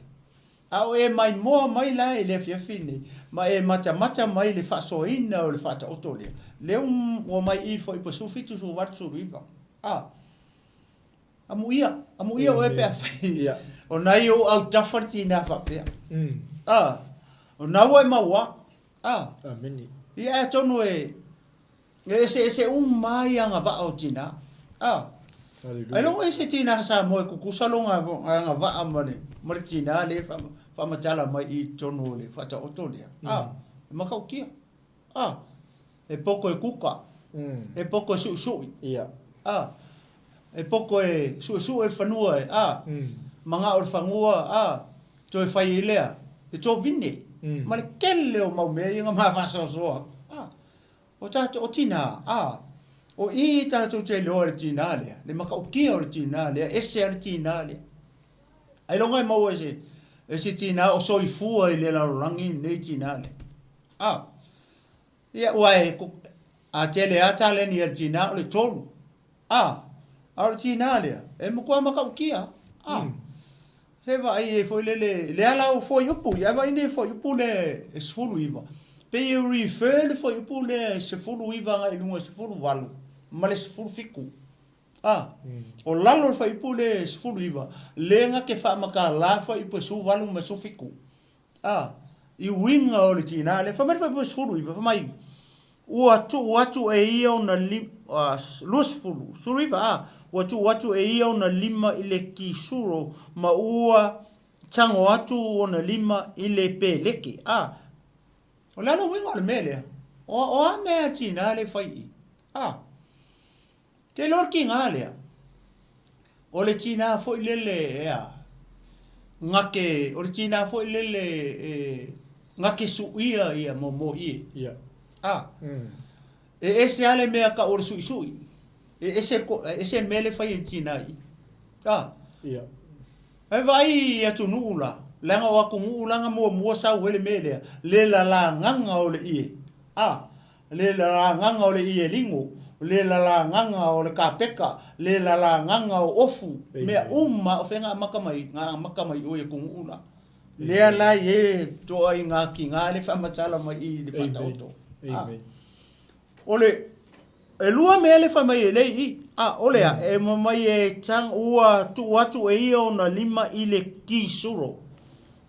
A o e maimoa mai la i le afiafi lenei, ma e matamata mai i le faasoaina o le Faataoto lea, lea ua mai i i foi pa 17, 18, 19. A. Amuia, amuia oe pe afai o na i ou autafa le tina faapea. A, o na ua e maua. A. Amene. Ia atonu e e eseese uma ai agavaa o tina. A. Hallelujah. Ailoga i se tina Samoa e kukusa lona agavaa ma le ma le tina lea e faamatala mai i totonu o le faataoto lea. A, e matautia. A, e poto e kuka, e poto e suʻisuʻi. Ia. A, e poto e suʻesuʻe le fanua e, a, manao le fanua, a, toe fai ai lea, le tovine, ma le tele o mau mea ia na ma faasoasoa. A, o tatou, o tina, a, o i tatou te iloa i le tina lea, le matautia o le tina lea, ese lava le tina lea. Ailoga e maua e se, e se tina o soifua i le lalolagi lenei tina lea. A, ia, ua e, a tele a taleni a le tina o le tolu. A, a o le tina lea, e matua matautia. A, he vaai ai foi lele, le ala o fuaiupu, ia vaai nei fuaiupu lea e 19. Pei e refer le fuaiupu lea e 19 agai i luga e 18 ma le 17. A, o lalo o le fuaiupu lea e 19, lea na te faamatala fuaiupu e 18 ma le 17. A, i uiga o le tina lea, fai mai le fuaiupu 19, fai mai, Ua tuu atu e ia ona lima, 20, 19, a, ua tuu atu e ia ona lima i le kisuro, ma ua tago atu ona lima i le peleke. A, o le a le uiga o le mea lea? O, o a mea a tina lea e fai i i? A, Ke iloa le tiga lea, o le tina foi lele e a, gake, o le tina foi lele e gake suia ia momo ie. Ia. A, e ese lava le mea tau o le suisui, e ese, e ese le mea lea e fai e le tina i. A, Ia. E vaai i atunuu la, leaga o atunuu la na muamua sau ai le mea lea, le lalagaga o le ie. A. Le lalagaga o le ieligo, le lalagaga o le kapeka, le lalagaga o ofu, mea uma o fea ga amata mai, ga amata mai o i atunuu la. Lea la i ai le toaiga tiga le faamatala mai i le faataoto. O le e lua mea le fai mai e lei i, a o le a, e ma mai e tang ua tuu atu e ia ona lima i le kisuro.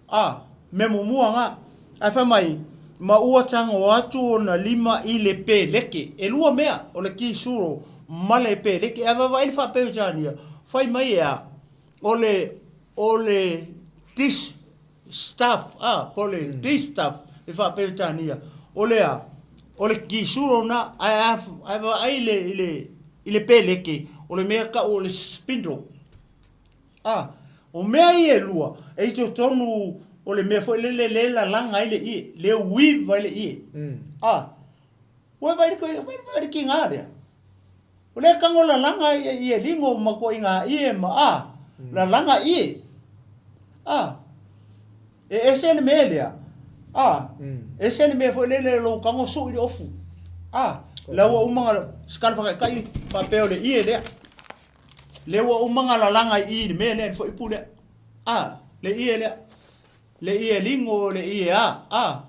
A, mea muamua ga, ae fai mai, ma ua tago atu ona lima i le peleke. E lua mea, o le kisuro ma le peleke. Ae vaavaai le faa-Peretania, fai mai e a, o le, o le dish staff, a, po o le dish staff le faa-Peretania, o le a, o le kisuro na, ae a, ae vaai i le, i le, i le peleke, o le mea tau o le spindle. A, o mea ia e lua, e i totonu o le mea foi lele le lalaga ai le ie, le weave ai le ie. A, ua vaai le, vaai le kiga lea. O lea tago lalaga ia ie ligo ma toaiga ie ma a, lalaga ie. A, e ese le mea lea. A, ese le mea foi lele lou tago sui le ofu. A, la ua uma na sikala whakaikai faapea o le ie lea. Lea ua uma na lalaga i i le mea lea, le fuaiupu lea. A, le ie lea. Le ie ligo, le ie a, a.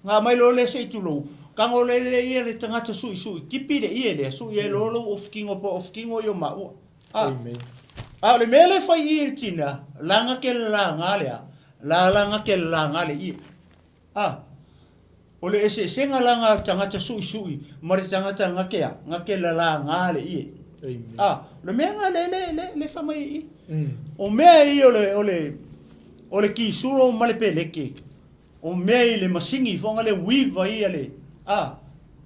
Nga mai loa lea se i tulou. Tago le le ie le tagata suisui, tipi le ie lea, sui ai loa lou ofikino po o ofikino ia o maua. A. Amen. A o le mea lea e fai i i le tina, laga ke lalaga lea, lalaga ke lalaga le ie. A, o le eseesega la nga o le tagata suisui ma le tagata nga ke a, nga ke lalaga le ie. Amen. A, o le mea nga le, le, le, le fa mai i. O mea ia o le, o le, o le kisuro ma le peleke, o mea i le masini foga le weave ia le, a,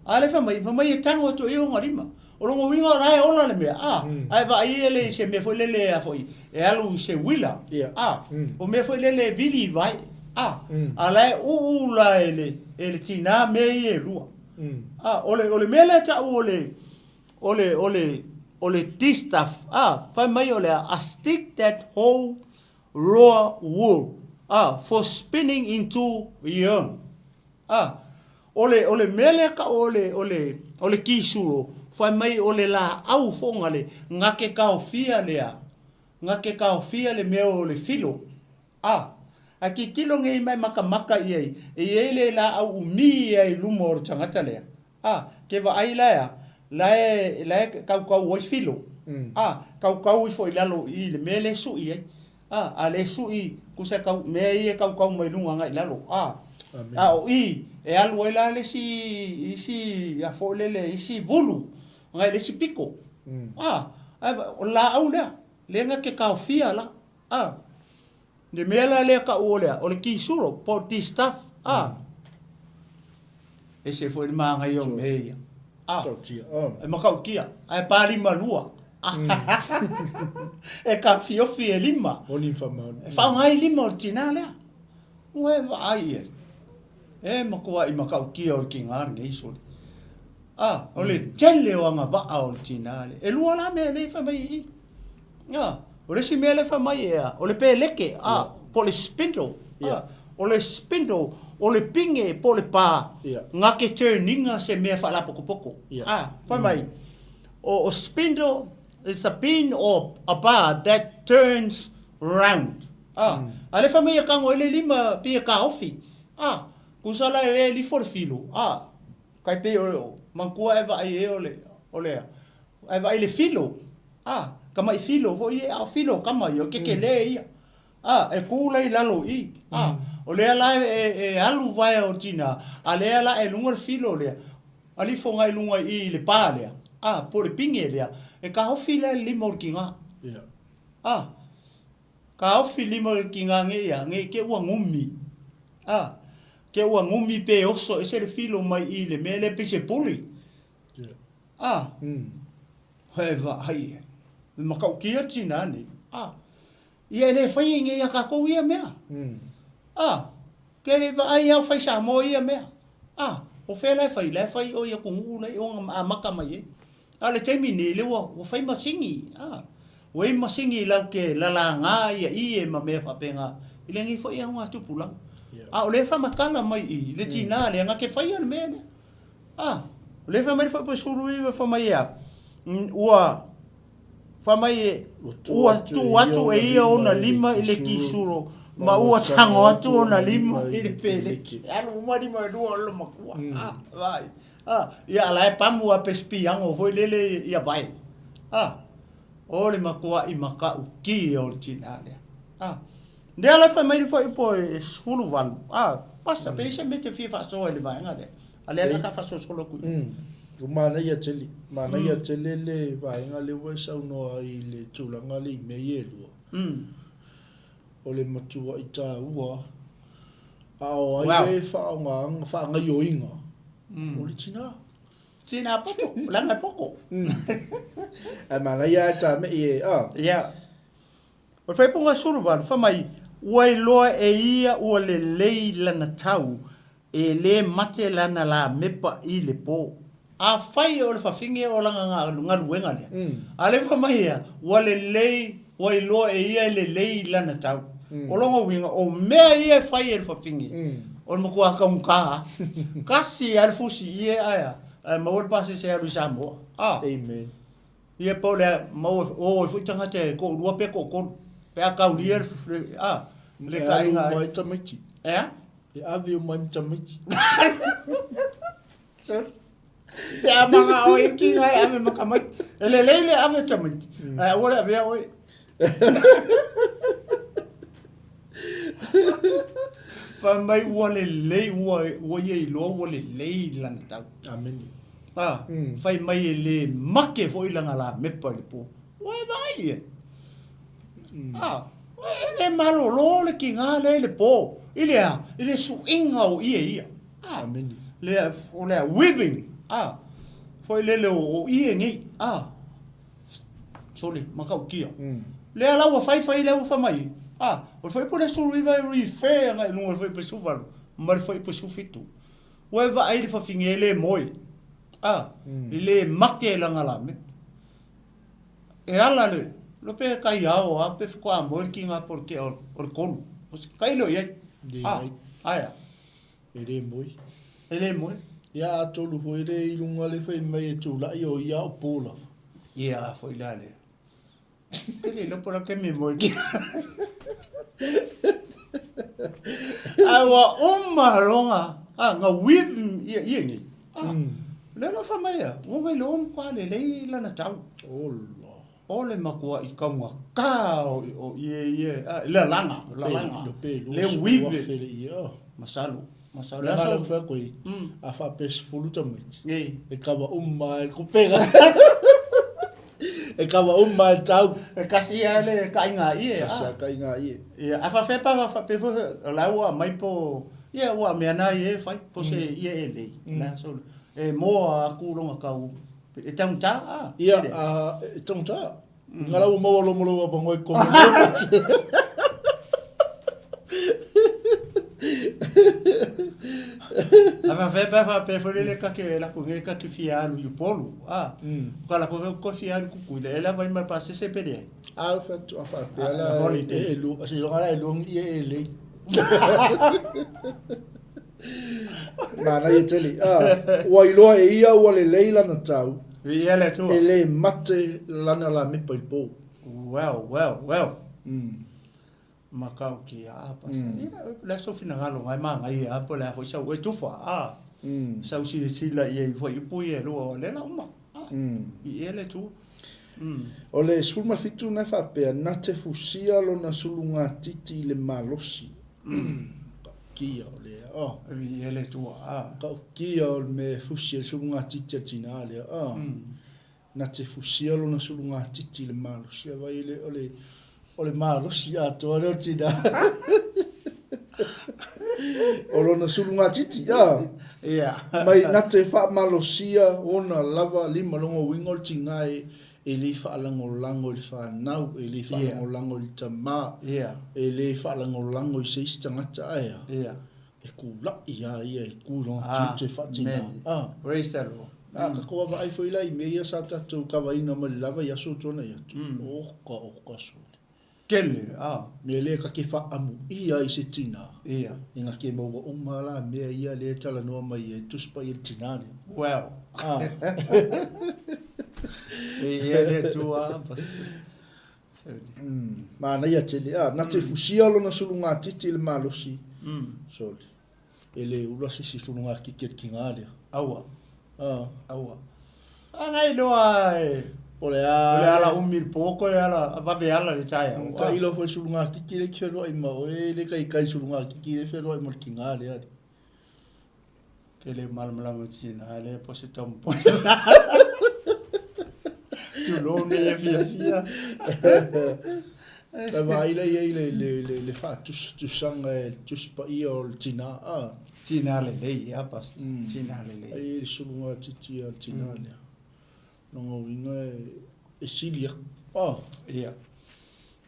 a le fa mai, fa mai e tago atu ai ona lima. O lona uiga o la e ola le mea, a, ae vaai ia le i se mea foi lele a foi, e alu i se uila, a, o mea foi lele e vili i vai, a, a la e uu la e le, e le tinā mea ia e lua. A, o le, o le mea lea ta'u o le, o le, o le, o le distaff, a, fai mai o le a, a stick that hold raw wool, a, for spinning into yarn. A, o le, o le mea lea ka o le, o le, o le kīsuro, fai mai o le lāʻau fogale, na ke kaofia lea, na ke kaofia le mea o le filo. A, a tilotilo nei ma e makamaka i ai, e i ai le lāʻau ʻumi ia i luma o le tagata lea. A, ke vaai la ea, la e, la e kaukau ai filo. A, kaukau ifo i lalo i le mea lea e suʻi ai. A, a le suʻi kusa e kau, mea ia e kaukau mai luga agai i lalo. A, a o i e alu ai la le isi, isi a foi lele, isi vulu agai i le isi piko. A, a o le laau lea, lea na te taofia la. A, le mea la lea tau o lea, o le kisuro, po o distaff. A, ese foi le manaia o mea ia. A, Matautia. Oh. e matautia, ae pa limalua. E taofiofi e lima. Moni ma faamaoni. E faaaoga ai lima o le tinā lea. Ua e vaai i ai. E matuai matautia o le tinā lenei sole. A, o le tele o agavaa o le tinā lea. E lua la mea lea e fai mai i i. A, o le isi mea lea e fai mai ea, o le peleke, a, po o le spindle. A, o le spindle, o le pine po o le pā, na ke turn ina se mea faalapokopoko. A, fai mai, o, o spindle is a pin or a bar that turns round. A, a lea fai mai e tago ai le lima pei e taofi. A, tusa la e le lifo le filo, a, tai pei o, manatua e vaai e o le, o le a, Ae vaai i le filo, a, tamaʻi filo foi ia, a o filo o tama ia, o kekelē ia, a, e kū la i lalo i i, a, o lea la e, e, e alu vaea o tinā, a lea la e luga le filo lea, alifo agai i luga i i i le pā lea, a, po o le pine lea, e taofi la i le lima o le tinā. A, taofi lima o le tinā nei ia, nei te ua gumi, a, te ua gumi pe oso ese le filo mai i i le mea lea pei se puli. A, he vaai e. E matautia le tinā nei. A, ia e le faia i nei a kākou ia mea. A, ke le vaai au fai Samoa ia mea. A, o fea la e fai? La e fai o i atunuu la i o na amata mai ai. A o le taimi nei, lea ua, ua fai masini. A, ua i ai masini lau ke lalagā ia ie ma mea faapena i lenei foi augatupulaga. A o lea e faamatala mai i i le tinā lea na te faia le mea lea. A. O lea fai mai le fuaiupu e 19 fai mai e a? Ua fai mai e ua tuu atu e ia ona lima i le kisuro ma ua tago atu ona lima i le peleki. E alu uma lima e lua o le matua. Ah, vai. Ah, ia a la e pamu a pe spiango foi lele ia vai. Ah, o le matuaʻi matautia o le tinā lea. Ah, lea la fai mai le fuaiupu e 18. Ah, pasa, pe i se mea e te fia faasoa i le vaega lea. A lea la ka faasolosolo atu i. Ua manaia tele, manaia tele le vaega lea ua e saunoa ai i le tulaga lea i mea ia e lua. O le matuaʻi taua, a o ai le faaaogaina, faagaoioiga o le tina. Tina poto, leaga e poto. Ae manaia lava e tamei e, a. Ia. O le faaipuga 18, fai mai, Ua iloa e ia ua lelei lana tau, e le mate lana lamepa i le po. Afai o le fafine o lana galuega lea, a lea fai mai ia, ua lelei, ua iloa e ia e lelei lana tau. O lona uiga, o mea ia e fai e le fafine, o le matua taugata lava. Tasi lava le fusi ie ae a, ae maua le pasese e alu i Samoa. A. Amen. Ia po o le a, maua, o ai foi tagata e toalua pe toatolu, pe a taulia le, a, le E alu taina uma ai tamaiti. E a? E ave uma ai ma tamaiti. Sorry. Pe a manao ai ki ngai ave ma tamaiti. E lelei le ave tamaiti. Ae aua le avea oe. Fai mai ua lelei, ua, ua ia iloa ua lelei lana tau. Amene. A, fai mai e le make foi lana lamepa i le po. Ua e vaai i ai. A, e le malolo le tiga lea i le po. I le a? I le suiga o ie ia. A, Amene. le, o le weaving, a, foi lele o, o ie nei. A, sole, matautia. Lea la ua fai fai lea ua fai mai. A, o le fuaiupu le 19 e refer agai i luga o le fuaiupu 18 ma le fuaiupu 17. Ua e vaai i le fafine e le moe, a, e le make lana lamepa. E ala le, lo pe kai ao a pe faatoa moe le kiga po o le tea o le 3. O se kai leo i ai. A, ae a? E le moe. E le moe. Ia atonu foi le i luga le fai mai e tulai o ia o po lava. Ia a foi la le. Ke le iloa po o le a le taimi e moe ai. Ae ua uma loga a na weave ia ia nei. A, lea la fai mai ia, ua na iloa matua lelei lana tau. Ola. O le matuaʻi taugata o ie ia, a, lalaga, lalaga. Le weave. Masalo. Masalo. Le agaga fai atu ai, a faapea e 10 tamaiti, e kava uma lava e le kupega. E kava uma lava e le tau. E kasi lava le kaiga ie. Kasi lava le kaiga ie. Ia, a faapefea pe a faapea foi o la ua aumai po, ia ua mea na ie e fai, po se ie e lei. La so, e moa atu lona tau, e taugata a? Ia, e taugata. Nga la ua maua loa ma lou avanoa i totonu o le A faapea pe a faapea foi lele ta te latou nei ta te fia alu i Upolu, a. Ka latou foi ko fia alu i Tutuila, e lava ai ma le pasese pe leai. A fai atu a faapea la e lua, seiloga la e lua ni ie e lei. Manaia tele. Ua iloa e ia ua lelei lana tau. Viia le Atua. E le mate lana lamepa i le po. Well, well, well. Matautia a pasa. Ia, o le a sou finagalo ngai manaia a po o le a foi sau e tufa a. Sau silasila i ai fuaiupu ia e lua o lea la uma. A. Viia le Atua. O le 17 na e faapea, na te fusia lona sulugatiti i le malosi. Taukia o lea, oh. Viia le Atua, a. Taukia o le mea e fusi ai le sulugatiti a le tina lea, oh. Na te fusia lona sulugatiti i le malosi, a vai le, o le, o le malosi atoa lea o le tina. O lona sulugatiti, a. Ia. Mai na te faamalosia ona lava lima lona uiga o le tina e E le faalagolago i le fanau, e le faalagolago i le tama, e le faalagolago i se isi tagata, ae a? E kulaʻi lava ia e ku i lona tiute faatina. Praise the Lord. A tatou vaavaai foi la i mea ia sa tatou kavaina mai le lava i aso ua tuanai atu, oka oka sole. Tele, a. Mea lea ka ke faamuia i se tina. Ia. E nga ke maua uma la mea ia lea e talanoa mai ai, Tusi Paia i le tina lea. Well. A. Ia le Atua. Manaia tele. A, na te fusia lona sulugatiti i le malosi. Sorry. E le ula se isi sulugatiti a le tiga lea. Aua. A. Aua. A ngai loa e. O le a. O le ala umi le po koe ala vave ala le taeao. Ka ilo foi sulugatiti le ki feloai ma oe le kai kai sulugatiti le feloai ma le tiga lea. Ke le malamalama tina le po se tompo. Tulou nei e fiafia. Ka vaai lea i ai le, le, le, le faatusatusaga e le Tusi Paia o le tina, a. Tina lelei, a Pastor. Mm. Tina lelei. Ai le suluga titi a le tina mm. lea. Lona uiga e, e sili aku. Ah. Ia.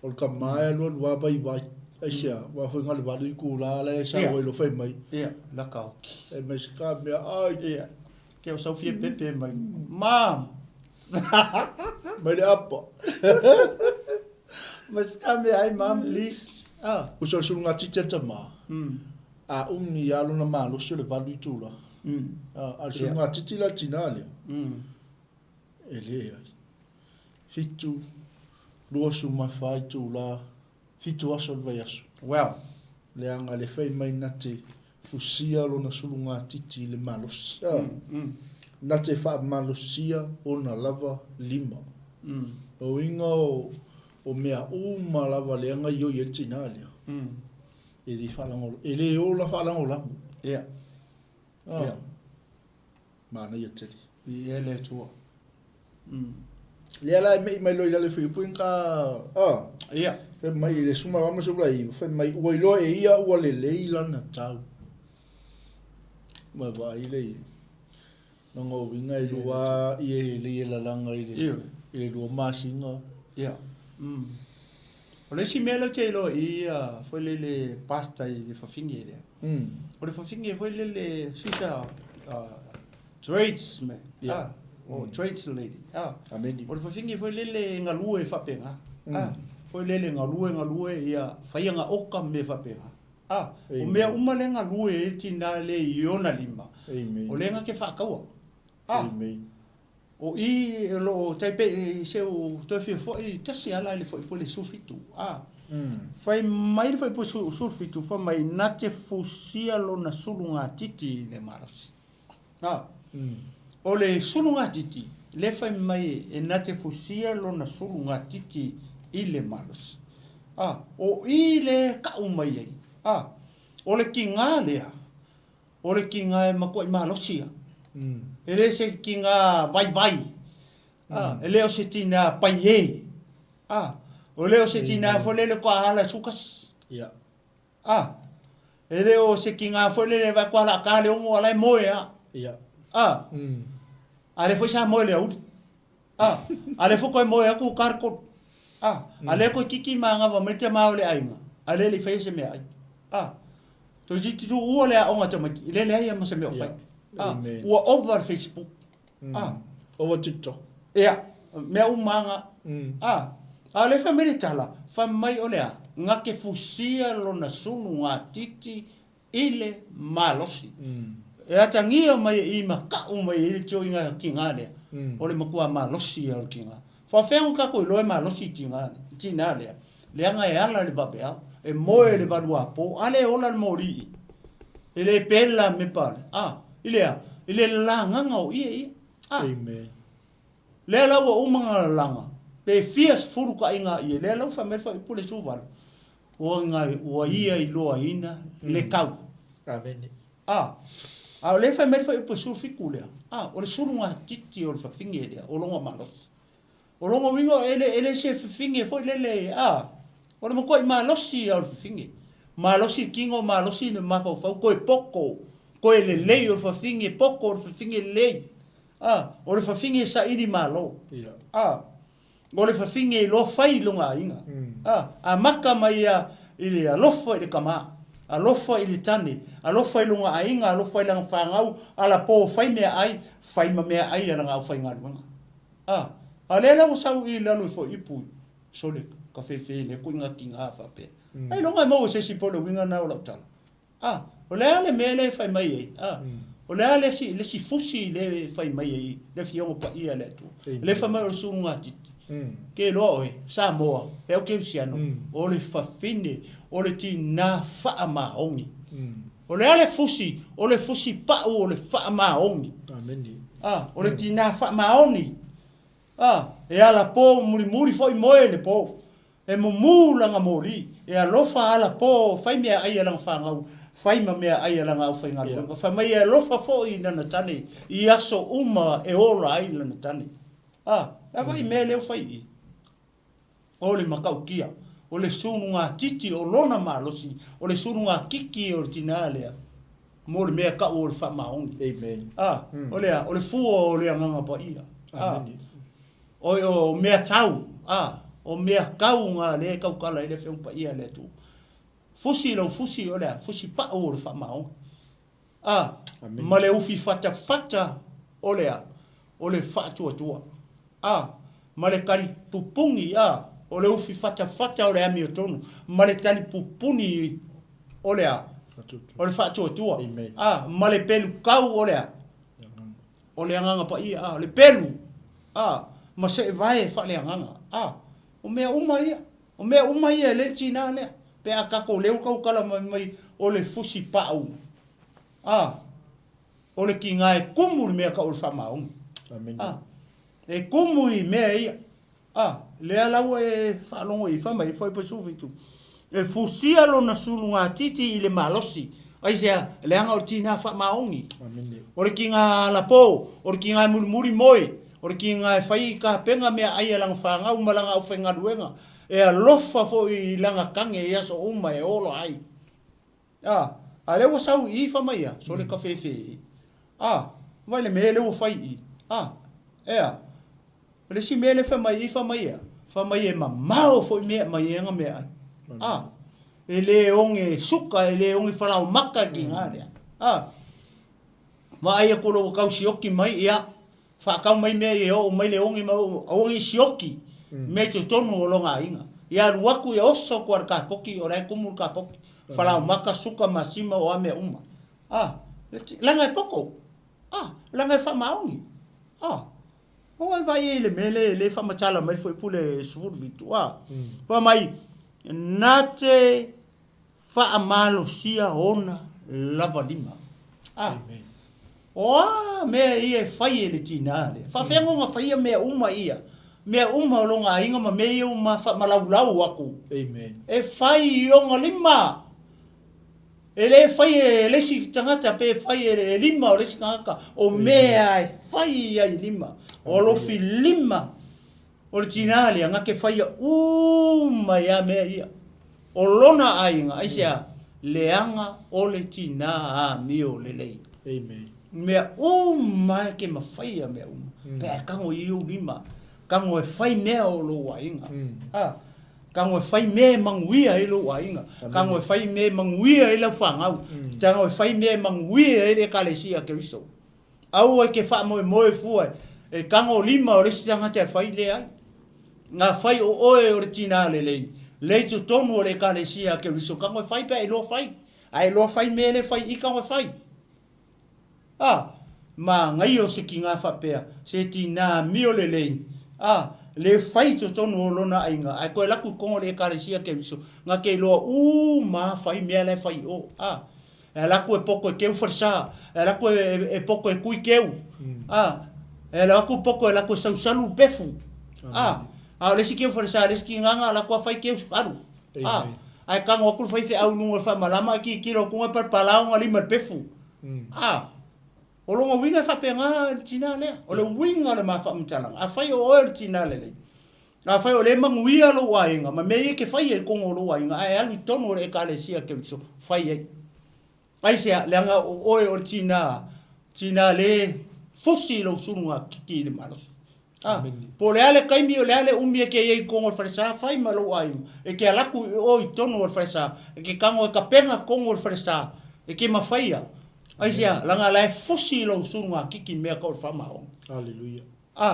O le tama e alualu lava vaivai. Aisea, aua foi na o le 8 itula la e sau ai loa fai mai. Ia, laka oki. E mai se ka mea, ai. Ia, ke o sau fia pepe mai. Mom! Mai le apa. Mai se ka mea, ai mom, please. Ah. Uso le suluga titi a le tama. A umi lava lona malosi o le 8 itula. A o le suluga titi la le tina lea. E leai. 7, 24 itula, 7 aso o le vaiaso. Well. Leaga le fai mai na te fusia lona sulugatiti i le malosi. A. Na te faamalosia ona lava lima. O uiga o, o mea uma lava leaga i oi ai le tina lea. E le faalagolago, e le ola faalagolago. Ia. A. Ia. Manaia tele. I e le Atua. Lea la e mei mai loa i lalo i fuaiupu i ka a. Ia. Fai mai i le suma ma sula i fai mai ua iloa e ia ua lelei lana tau. Ma vaai le i. Lona uiga e lua i e lei e lalaga i le i le lua masina. Ia. O le isi mea lea ou te iloa i ia foi lele pastor i le fafine lea. O le fafine foi lele she's a tradesman. Yeah. O trades lady. Ameni. O le fafine foi lele e galue faapena. Foi lele galue galue ia fai ana oka ma mea faapena. O mea uma lea e galue ai le tina lea i ona lima. Amen. O lea na te faataua. Amen. O i o lo o tai pei i se u toe fia foi tasi ala i le fuaiupu le 17 a. Fai mai le fuaiupu 17 fai mai na te fusia lona sulugatiti i le malosi. A. O le sulugatiti le fai mai e na te fusia lona sulugatiti i le malosi. A. O i le kau mai ai. A. O le tiga lea O le tiga e matuai malosi ia. E le se tiga vaivai. E le o se tiga paie. O le o se tiga foi lele kua ala e sukasi. E le o se tiga foi lele vai kua ala ka le ongo ala e moe a. A le foi sa moe le auli. A le foi koe moe aku ka le kolu. A le koe kiki ma gafa mai te ma o le aiga. A le le i faia se meaai. Toeitiiti tuua le aoga a tamaiti, i le leai lava ma se mea o fai. Ua ova le Facebook. Ova TikTok. Ia, mea uma lava na. A o lea fai mai le tala, fai mai o le a? Na te fusia lona sulugatiti i le malosi. E atagia mai e i ma kau mai ai le tioiga tiga lea, o le matua malosi ia o le tiga. Faafefea ona tatou iloa e malosi le tina lea, leaga e ala i le vaveao, e moe i le valuapo, a le ola le moli e le pela me pale, a, i le a? I le lagaga o ie ia. A. Amen. Lea la ua uma ona lalaga, pe fia sefulu taaiga a ie, lea la ua fai mai le fuaiupu le 18, ua, ua ia iloaina le tau. Amene. A, a o lea e fai mai le fuaiupu 17 lea, a, o le sulugatiti o le fafine lea, o lona malosi. O lona uiga e le, e le se fafine foi lele, a, o le matuai malosi ia o le fafine. Malosi le tino, malosi le mafaufau, toe poto, toe lelei o le fafine poto, o le fafine lelei. A, o le fafine e saili malo. A, O le fafine e iloa fai i lona aiga. A, amata mai ia i le alofa i le tama, alofa i le tane, alofa i lona aiga, alofa i lana fanau, alapo fai meaai, fai ma meaai a lana aufaigaluega. A, a o lea la ua sau i lalo i Foipu, sole. kafefe lea koiga kiga faapea. Ailoga e maua e se isi po o le uiga lena o lau tala. A, o le a le mea lea e fai mai ai? A, o le a le isi, le isi fusi lea e fai mai ai le Afioga Paia a le Atua? Lea e fai mai o le sulugatiti. Ke iloa oe, Samoa, le au kerisiano, o le fafine, o le tinā faamaoni. O le a le fusi? O le fusi pau o le faamaoni. A, o le tinā faamaoni. A, e ala po mulimuli foi moe le po. E mumu lana moli, e alofa ala po fai meaai a lana fanau, fai ma meaai a lana aufaigaluega. Fai mai e alofa foi i lana tane i aso uma e ola ai lana tane. A, e vaai mea lea ua fai i i. O le matautia, o le sulugatiti o lona malosi, o le sulugatiti o le tinā lea mo le mea tau o le faamaoni. Amen. A, o le a? O le fua o le Agaga Paia. A, Amene. o, o mea tau, a, o mea tau ngā lea e tautala ai le Afioga Paia a le Atua. Fusi lou fusi, o le a? Fusi pau o le faamaoni. A, Amene. ma le ufi fatafata o le a? O le faatuatua. A, ma le tali pupuni, a, o le ufi fatafata o le amiotonu, ma le tali pupuni o le a? Faatuatua. O le faatuatua. Amen. A, ma le pelu kau o le a? O le Agaga Paia, a, o le pelu, a, ma seevae faaleagaga, a, o mea uma ia, o mea uma ia e le tinā lea, pe a tatou leu tautala mai mai o le fusi paau, a, o le tiga e kumu le mea tau o le faamaoni, Amene. a, e kumu i mea ia, a, lea la ua e faalogo i fai mai foi pe 17, e fusia lona sulugatiti i le malosi, aisea, leaga o le tinā faamaoni, Amene. o le tiga alapo, o le tiga e mulimuli moe, o le tiga e fai kapega meaai a lana fanau ma lana aufaigaluega, e alofa foi i lana tage i aso uma e ola ai. A, a lea ua sau i i fai mai a, sole kafefe i. A, vai le mea lea ua fai i. A, ea, o le isi mea lea fai mai i fai mai a, fai mai e mamao foi mea e aumai ai ana meaai. A, e le oge suka, e le oge falaomaka ki ngā lea. A, vaai aku loa ua tau sioki mai, ia, Whaakau mai mea ia e oo mai le oge ma oo, aua nei sioki mea i totonu o lona aiga. Ia alu atu ia oso atu a le kapoki o la e kumu le kapoki. Falaomaka, suka, masima o a mea uma. A, leaga e poto. A, leaga e faamaoni. A, o ai vaai ai i le mea lea e faamatala mai le fuaiupu le 17, a. Fai mai, na te faamalosia ona lava lima. A, o a mea ia e fai e le tinā lea? Faafefea ona faia mea uma ia, mea uma o lona aiga ma mea ia uma faamalaulau aku? Amen. E fai i ona lima. E le fai e le isi tagata pe fai e le lima o le isi tagata. O mea e fai ai lima. O alofi lima. O le tinā lea, na te whaia uma i a mea ia. O lona aiga, aisea, leaga o le tinā amio lelei. Amen. Mea uma e ke mawhaia mea uma. Pe a e kango i ou lima, kango e whai mea o lou aiga. A, kango e whai mea e manuia ai lou aiga. Kango e whai mea e manuia ai lau whanau. Kango e whai mea e manuia ai le ekalesia Keriso. Aua e ke faamoemoe fua e kago lima o le isi tagata e fai lea ai. Nga fai o oe o le tinā lelei, lea i totonu o le Ekalesia a Keriso, kago e fai pe a iloa fai. A iloa fai mea le fai i kago e fai. A, manaia o se kinā faapea, se tinā mio lelei, a, le fai i totonu o lona aiga, ae koe laku i koga o le Ekalesia a Keriso, nga ke iloa uma fai mea la e fai i o. A, E ala atu e poto e keu falesa, e ala atu e poto e kui keu, a, e ala atu poto e ala atu e salusalu pefu, a, a o le isi keu falesa, le isi kigāga ala atu a fai keu alu, a, ae kago atu le faifeau i luga o le faamalama ae kikilo atu e palapala ona lima i le pefu, a, o lona uiga e faapena le tinā lea, o le uiga o le ma faamatalaga, afai o oe o le tinā lelei, Afai o lea e manuia lou aiga ma mea ia e te faia i totonu o lou aiga, ae alu i totonu o le Ekalesia Keriso, fai ai. Aisea? Leaga o oe o le tinā, tinā le fusi i lou suluga kiki i le malosi. A, po o le a le taimi, o le a le umi e te i ai i totonu o le falesa, fai ma lou aiga, e te alu atu i o i totonu o le falesa, e te tago e tapena totonu o le falesa, e te mafaia. Aisea? Leaga la e fusi i lou suluga kiki i mea tau o le faamaoni. Haleluia. A,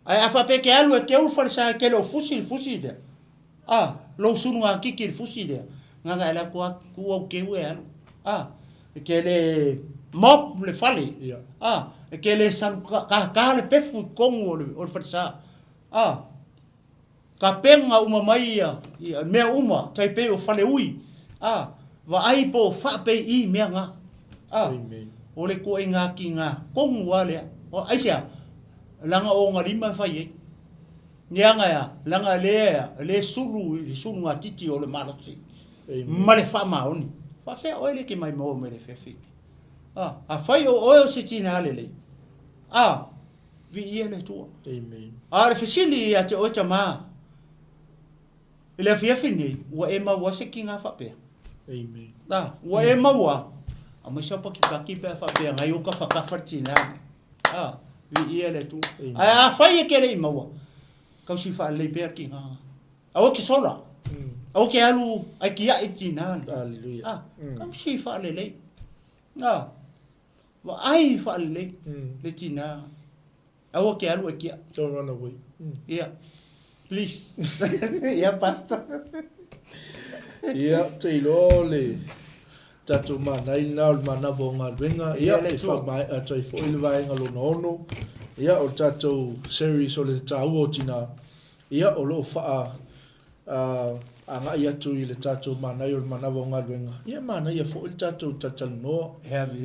ae a faapea e te alu e keu le falesa e tele o fusi le fusi lea. A, lou sulugatiti i le fusi lea, gagae le atu a, tuu au keu e alu. A, e te le mop le fale. A, e te le salu tata le pefu i totonu o le falesa. A, tapena uma mai ia mea uma, tai pei o faleui. A, vaai po o faapei i mea na. A, o le ituaiga tiga tonu lava lea. Aisea? Leaga o ona lima e fai ai. Leaga e a? Leaga lea e le sulu i le sulugatiti o le malosi ma le faamaoni. Faafefea oe le e te maimoa mai le afiafi? A, afai o oe o se tina lelei, a, viia le Atua. Amen. A o le fesili ia te oe tama, i le afiafi nei, ua e maua se tiga faapea? Amen. A, ua e maua? Aumai sau pakipaki pe a faapea nai o kafakafa le tina. A, viia le Atua. Ae afai e te le i maua, tausi faalelei pea le tiga. Aua e te sola. Aua e te alu ae tiai le tina lea. Hallelujah. A, tausi faalelei. A, vaai faalelei le tina. Aua e te alu ae tiai. Don't run away. Ia. Please. Ia, Pastor. Ia, te iloa o le tatou manai lena o le manava o galuega. Ia, e faamaea atu ai foi le vaega lona ono. Ia, o le tatou series o le taua o tina. Ia, o lo o faa agai atu i le tatou manai o le manava o galuega. Ia, manaia foi le tatou talatalanoa,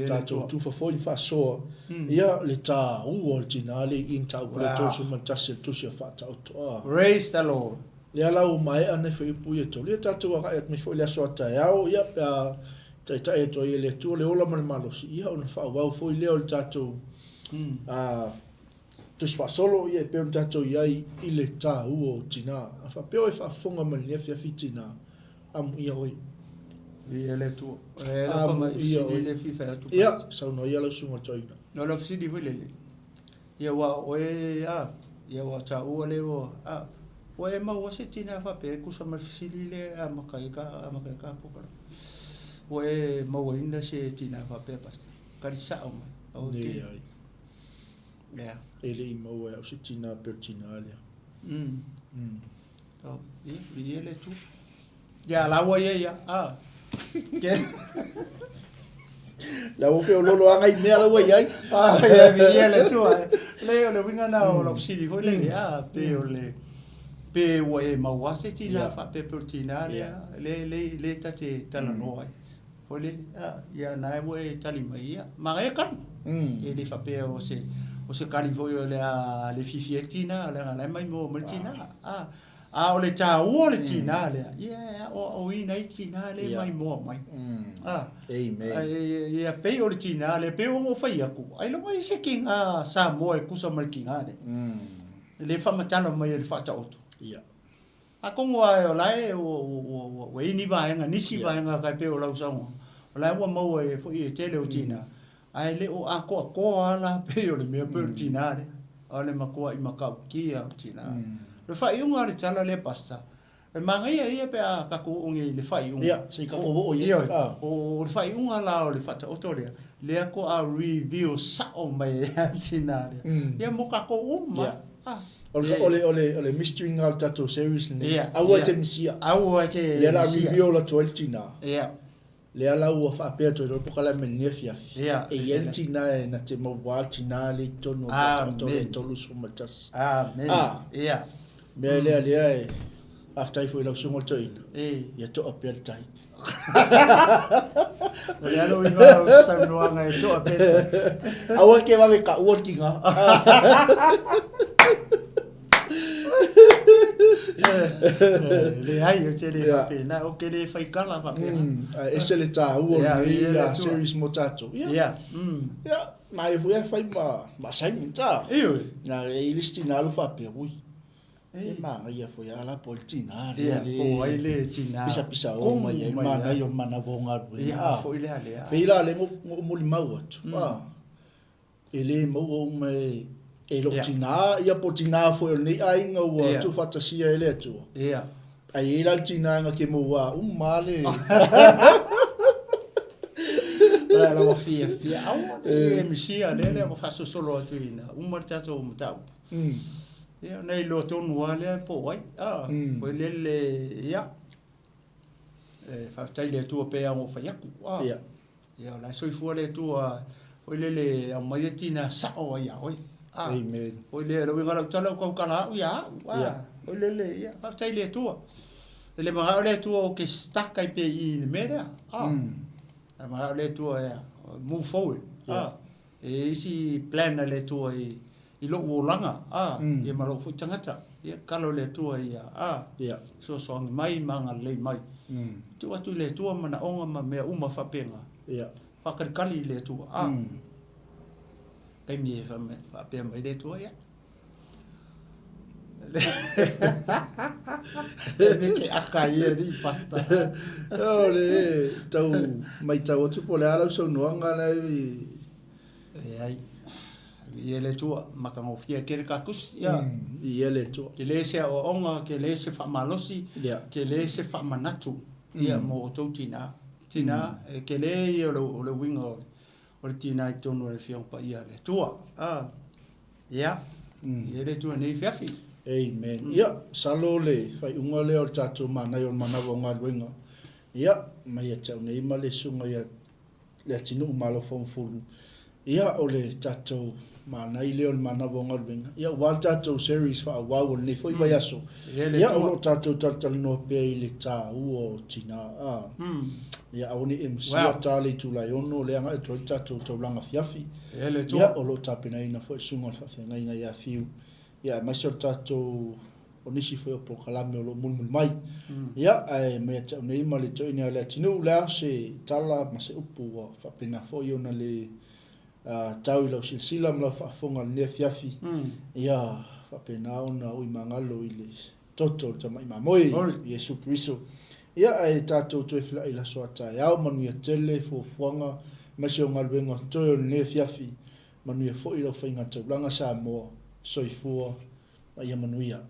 tatou tufa foi ma faasoa. Ia, le taua o le tina le i mataupu le 31 o le Tusi a Faataoto. A. Praise the Lord. Lea la ua maea nei fuaiupu ia e tolu. Ia tatou agai atu mai foi i le aso a taeao, ia, pe a taitai atu ai e le Atua le ola ma le malosi, ia ona faaauau foi lea o le tatou Tusi faasolo, ia e pei ona tatou i ai i le taua o tina. A faapea oe faafofoga mai lenei afiafi tina, amuia oe. Viia le Atua. E lau fa mai Amuia fesili oe. le fia fai atu Ia, pastor. saunoa ia lau susuga toeaina. No lau fesili foi lele. Ia ua oe a, ia ua taua le ua a, ua e maua se tina faapea e tusa ma le fesili le amata ai ka amata ai ka program. Ua e mauaina se tina faapea pastor? Tali sao mai. Aua te. Leai. Yeah. E le i maua e au se tina pei o le tina lea. Mm. Oh, ia, viia le Atua. Ia, la ua ia ia. Ah. Ke. La ua feololo aga i mea la ua i ai. Ah, ia, viia le Atua. Le o le uiga na o lau fesili foi lele, ah, pe o le pe ua e maua se tina Yeah. faapea pei o le tina lea, Yeah. le le le ta te talanoa ai. Foi lele, a, ia na ua e tali mai ia. Manaia tali. E le faapea o se, o se tali foi o le a le fiafia ai le tina, leaga o la e maimoa mai le tina. A, a o le taua o le tina lea, ia e aoaoina ai tina lea e maimoa mai. A, Amen. ia pei o le tina lea, pei ona ou fai atu, ailoga i se tina Samoa e tusa ma le tina lea. Le faamatala mai e le Faataoto. Ia. Atonu lava o la e ua i ai ni vaega, nisi vaega tai pei o lau saunoaga, o la e ua maua ai foi e tele o tina, ae le o atoatoa lava la pei o le mea pei o le tina lea. O le matuai matautia o le tina. O le faaiuga o le tala lea Pastor, e manaia ia pe a tatou oo nei i le faaiuga. Ia, se i tatou oo i ai. Ioe, o le faaiuga la o le Faataoto lea, lea toa reveal sao mai ai le tina lea. Ia mo tatou uma. O le, o le, o le, o le mystery lena o le tatou series lenei. Ia, Aua e ia. te misia. Aua e te Lea la misia. reveal atu ai le tina. Ia. Lea la ua faapea atu ai loa le polokalame i lenei afiafi. Ia. E i ai le tina e na te maua le tina lea i totonu o le tatou Amen. 31. Amen. Ah. Ia. Mea lea lea e faafetai foi i lau susuga o le toeaina. E. Ia toa pea le tai. O le alo i lau saunoaga e toa pea le tai. Aua ke vave kaua le tiga. Leai, ou te le Ia. faapena, ou te le faikala faapena. Ae ese le taua o Ia, lenei ia, ia le tua. series mo tatou. Ia, Ia, mm. ia, na e foi e fai ma, ma assignment a. Ioe. Na e i le isi tina alu faapea, ui, E manaia foi a la po le tina lea le. Po ai le tina. Pisa pisa o mai ai manaia o le manawa o galuega. Ia foi lea lea. Pei la le ngo molimau atu. A e le maua uma e e lou tina ia po tina foi o lenei aiga ua tuufaatasia e le Atua. Ia. Ae i ai la le tina na te maua uma le. Ia la ua fiafia aua le misia lea lea ua faasolosolo atu ina uma le tatou mataupu. Ia, ona iloa tonu lava lea po o ai. A, foi lele, ia, e faafetai i le Atua pei lava ona ou fai atu. A, ia, o la e soifua le Atua, foi lele e aumaia tina sao ai ia oe. A, Amen. Foi lea, o le uiga o lau tala, ua tautala au ia au. A, foi lele, ia, faafetai i le Atua. E le manao le Atua ou te stuck ai pea i i i le mea lea. A, e manao le Atua ia move forward. A, e i ai isi plan a le Atua i i lou olaga, a, ia ma lou foi tagata. Ia, tatalo i le Atua ia, a, fesoasoani mai ma agalelei mai. Tuu atu i le Atua manaoga ma mea uma faapena. Faatalikali i le Atua, a. Taimi e faapea mai le Atua, ia. E me ke aka ia ni pasta. O le tau maitau atu po o le a lau saunoaga la e Leai. Viia le Atua, matagofie tele ta tusi, ia. Viia le Atua. Tele se aoaoga, tele se faamalosi, tele se faamanatu, ia, mo outou tina. Tina, e tele ia o le uiga o le tina i totonu o le Afioga Paia a le Atua. Ia, viia le Atua i lenei afiafi. Amen. Ia, masalo o le faaiuga lea o le tatou manaia o le manava o galuega. Ia, mai ia te au nei ma le susuga ia Leatinuu Malofaumafulu, ia o le tatou manai lea o le manava o galuega, ia aua le tatou series faaauau o lenei foi vaiaso, ia o lo o tatou talatalanoa pea i le taua o tina, a, ia aua ne i e masia ta le itula e 6 lea agai atu ai le tatou taulaga afiafi, ia o lo o tapenaina foi le susuga o le faafeagaiga ia Fiu, ia aemaise o le tatou o nisi foi o polokalame o lo o mulimuli mai. Ia, ae mai ia te au nei ma le toeaina o Leatinuu, o le a se tala ma se upu ua faapena foi ona le tau i lau silasila ma lau faafofoga i lenei afiafi, ia faapena ona uimagalo i le toto o le tamai mamoe, Iesu Keriso. Ia, ae tatou toe felai i le aso a taeao, manuia tele fuafuaga aemaise o galuega toe o lenei afiafi, manuia foi lau faiga taulaga Samoa. Soifua ma ia manuia.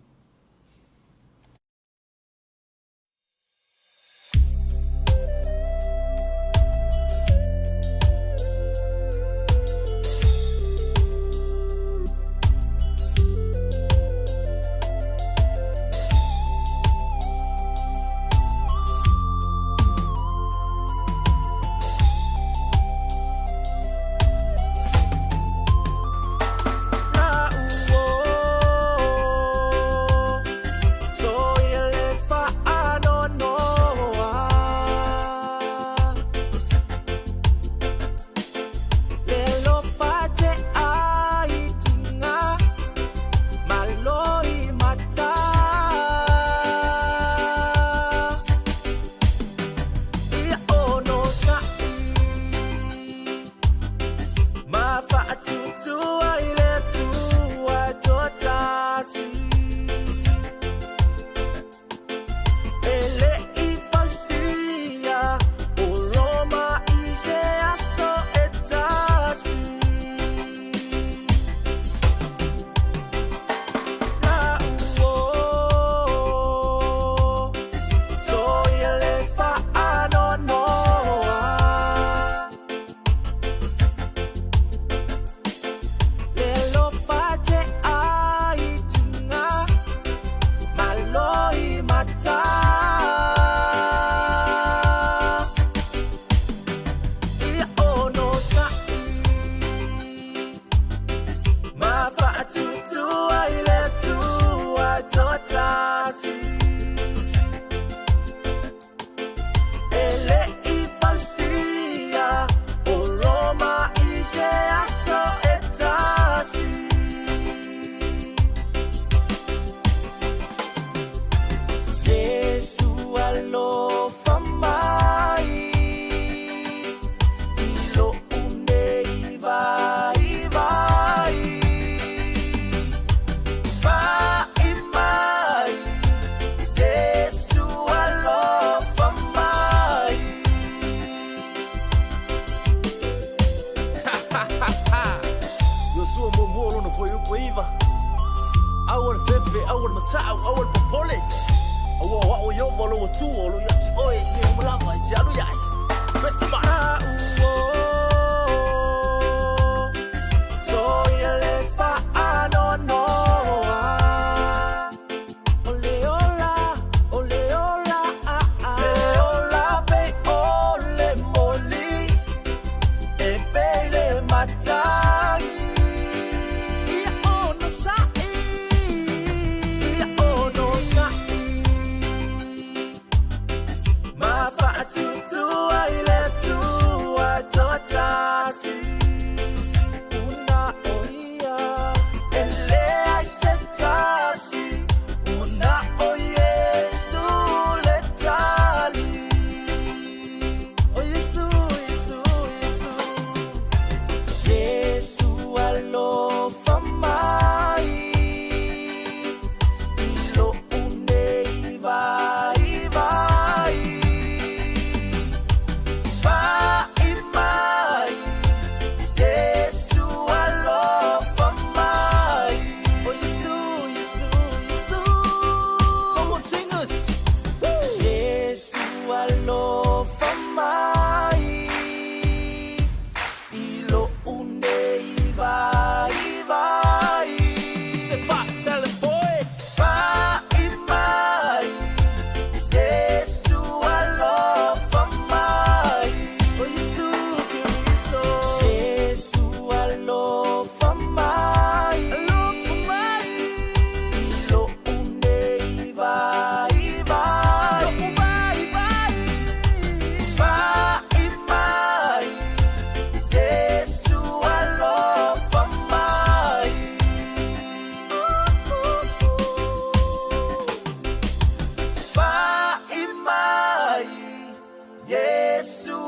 Iesu.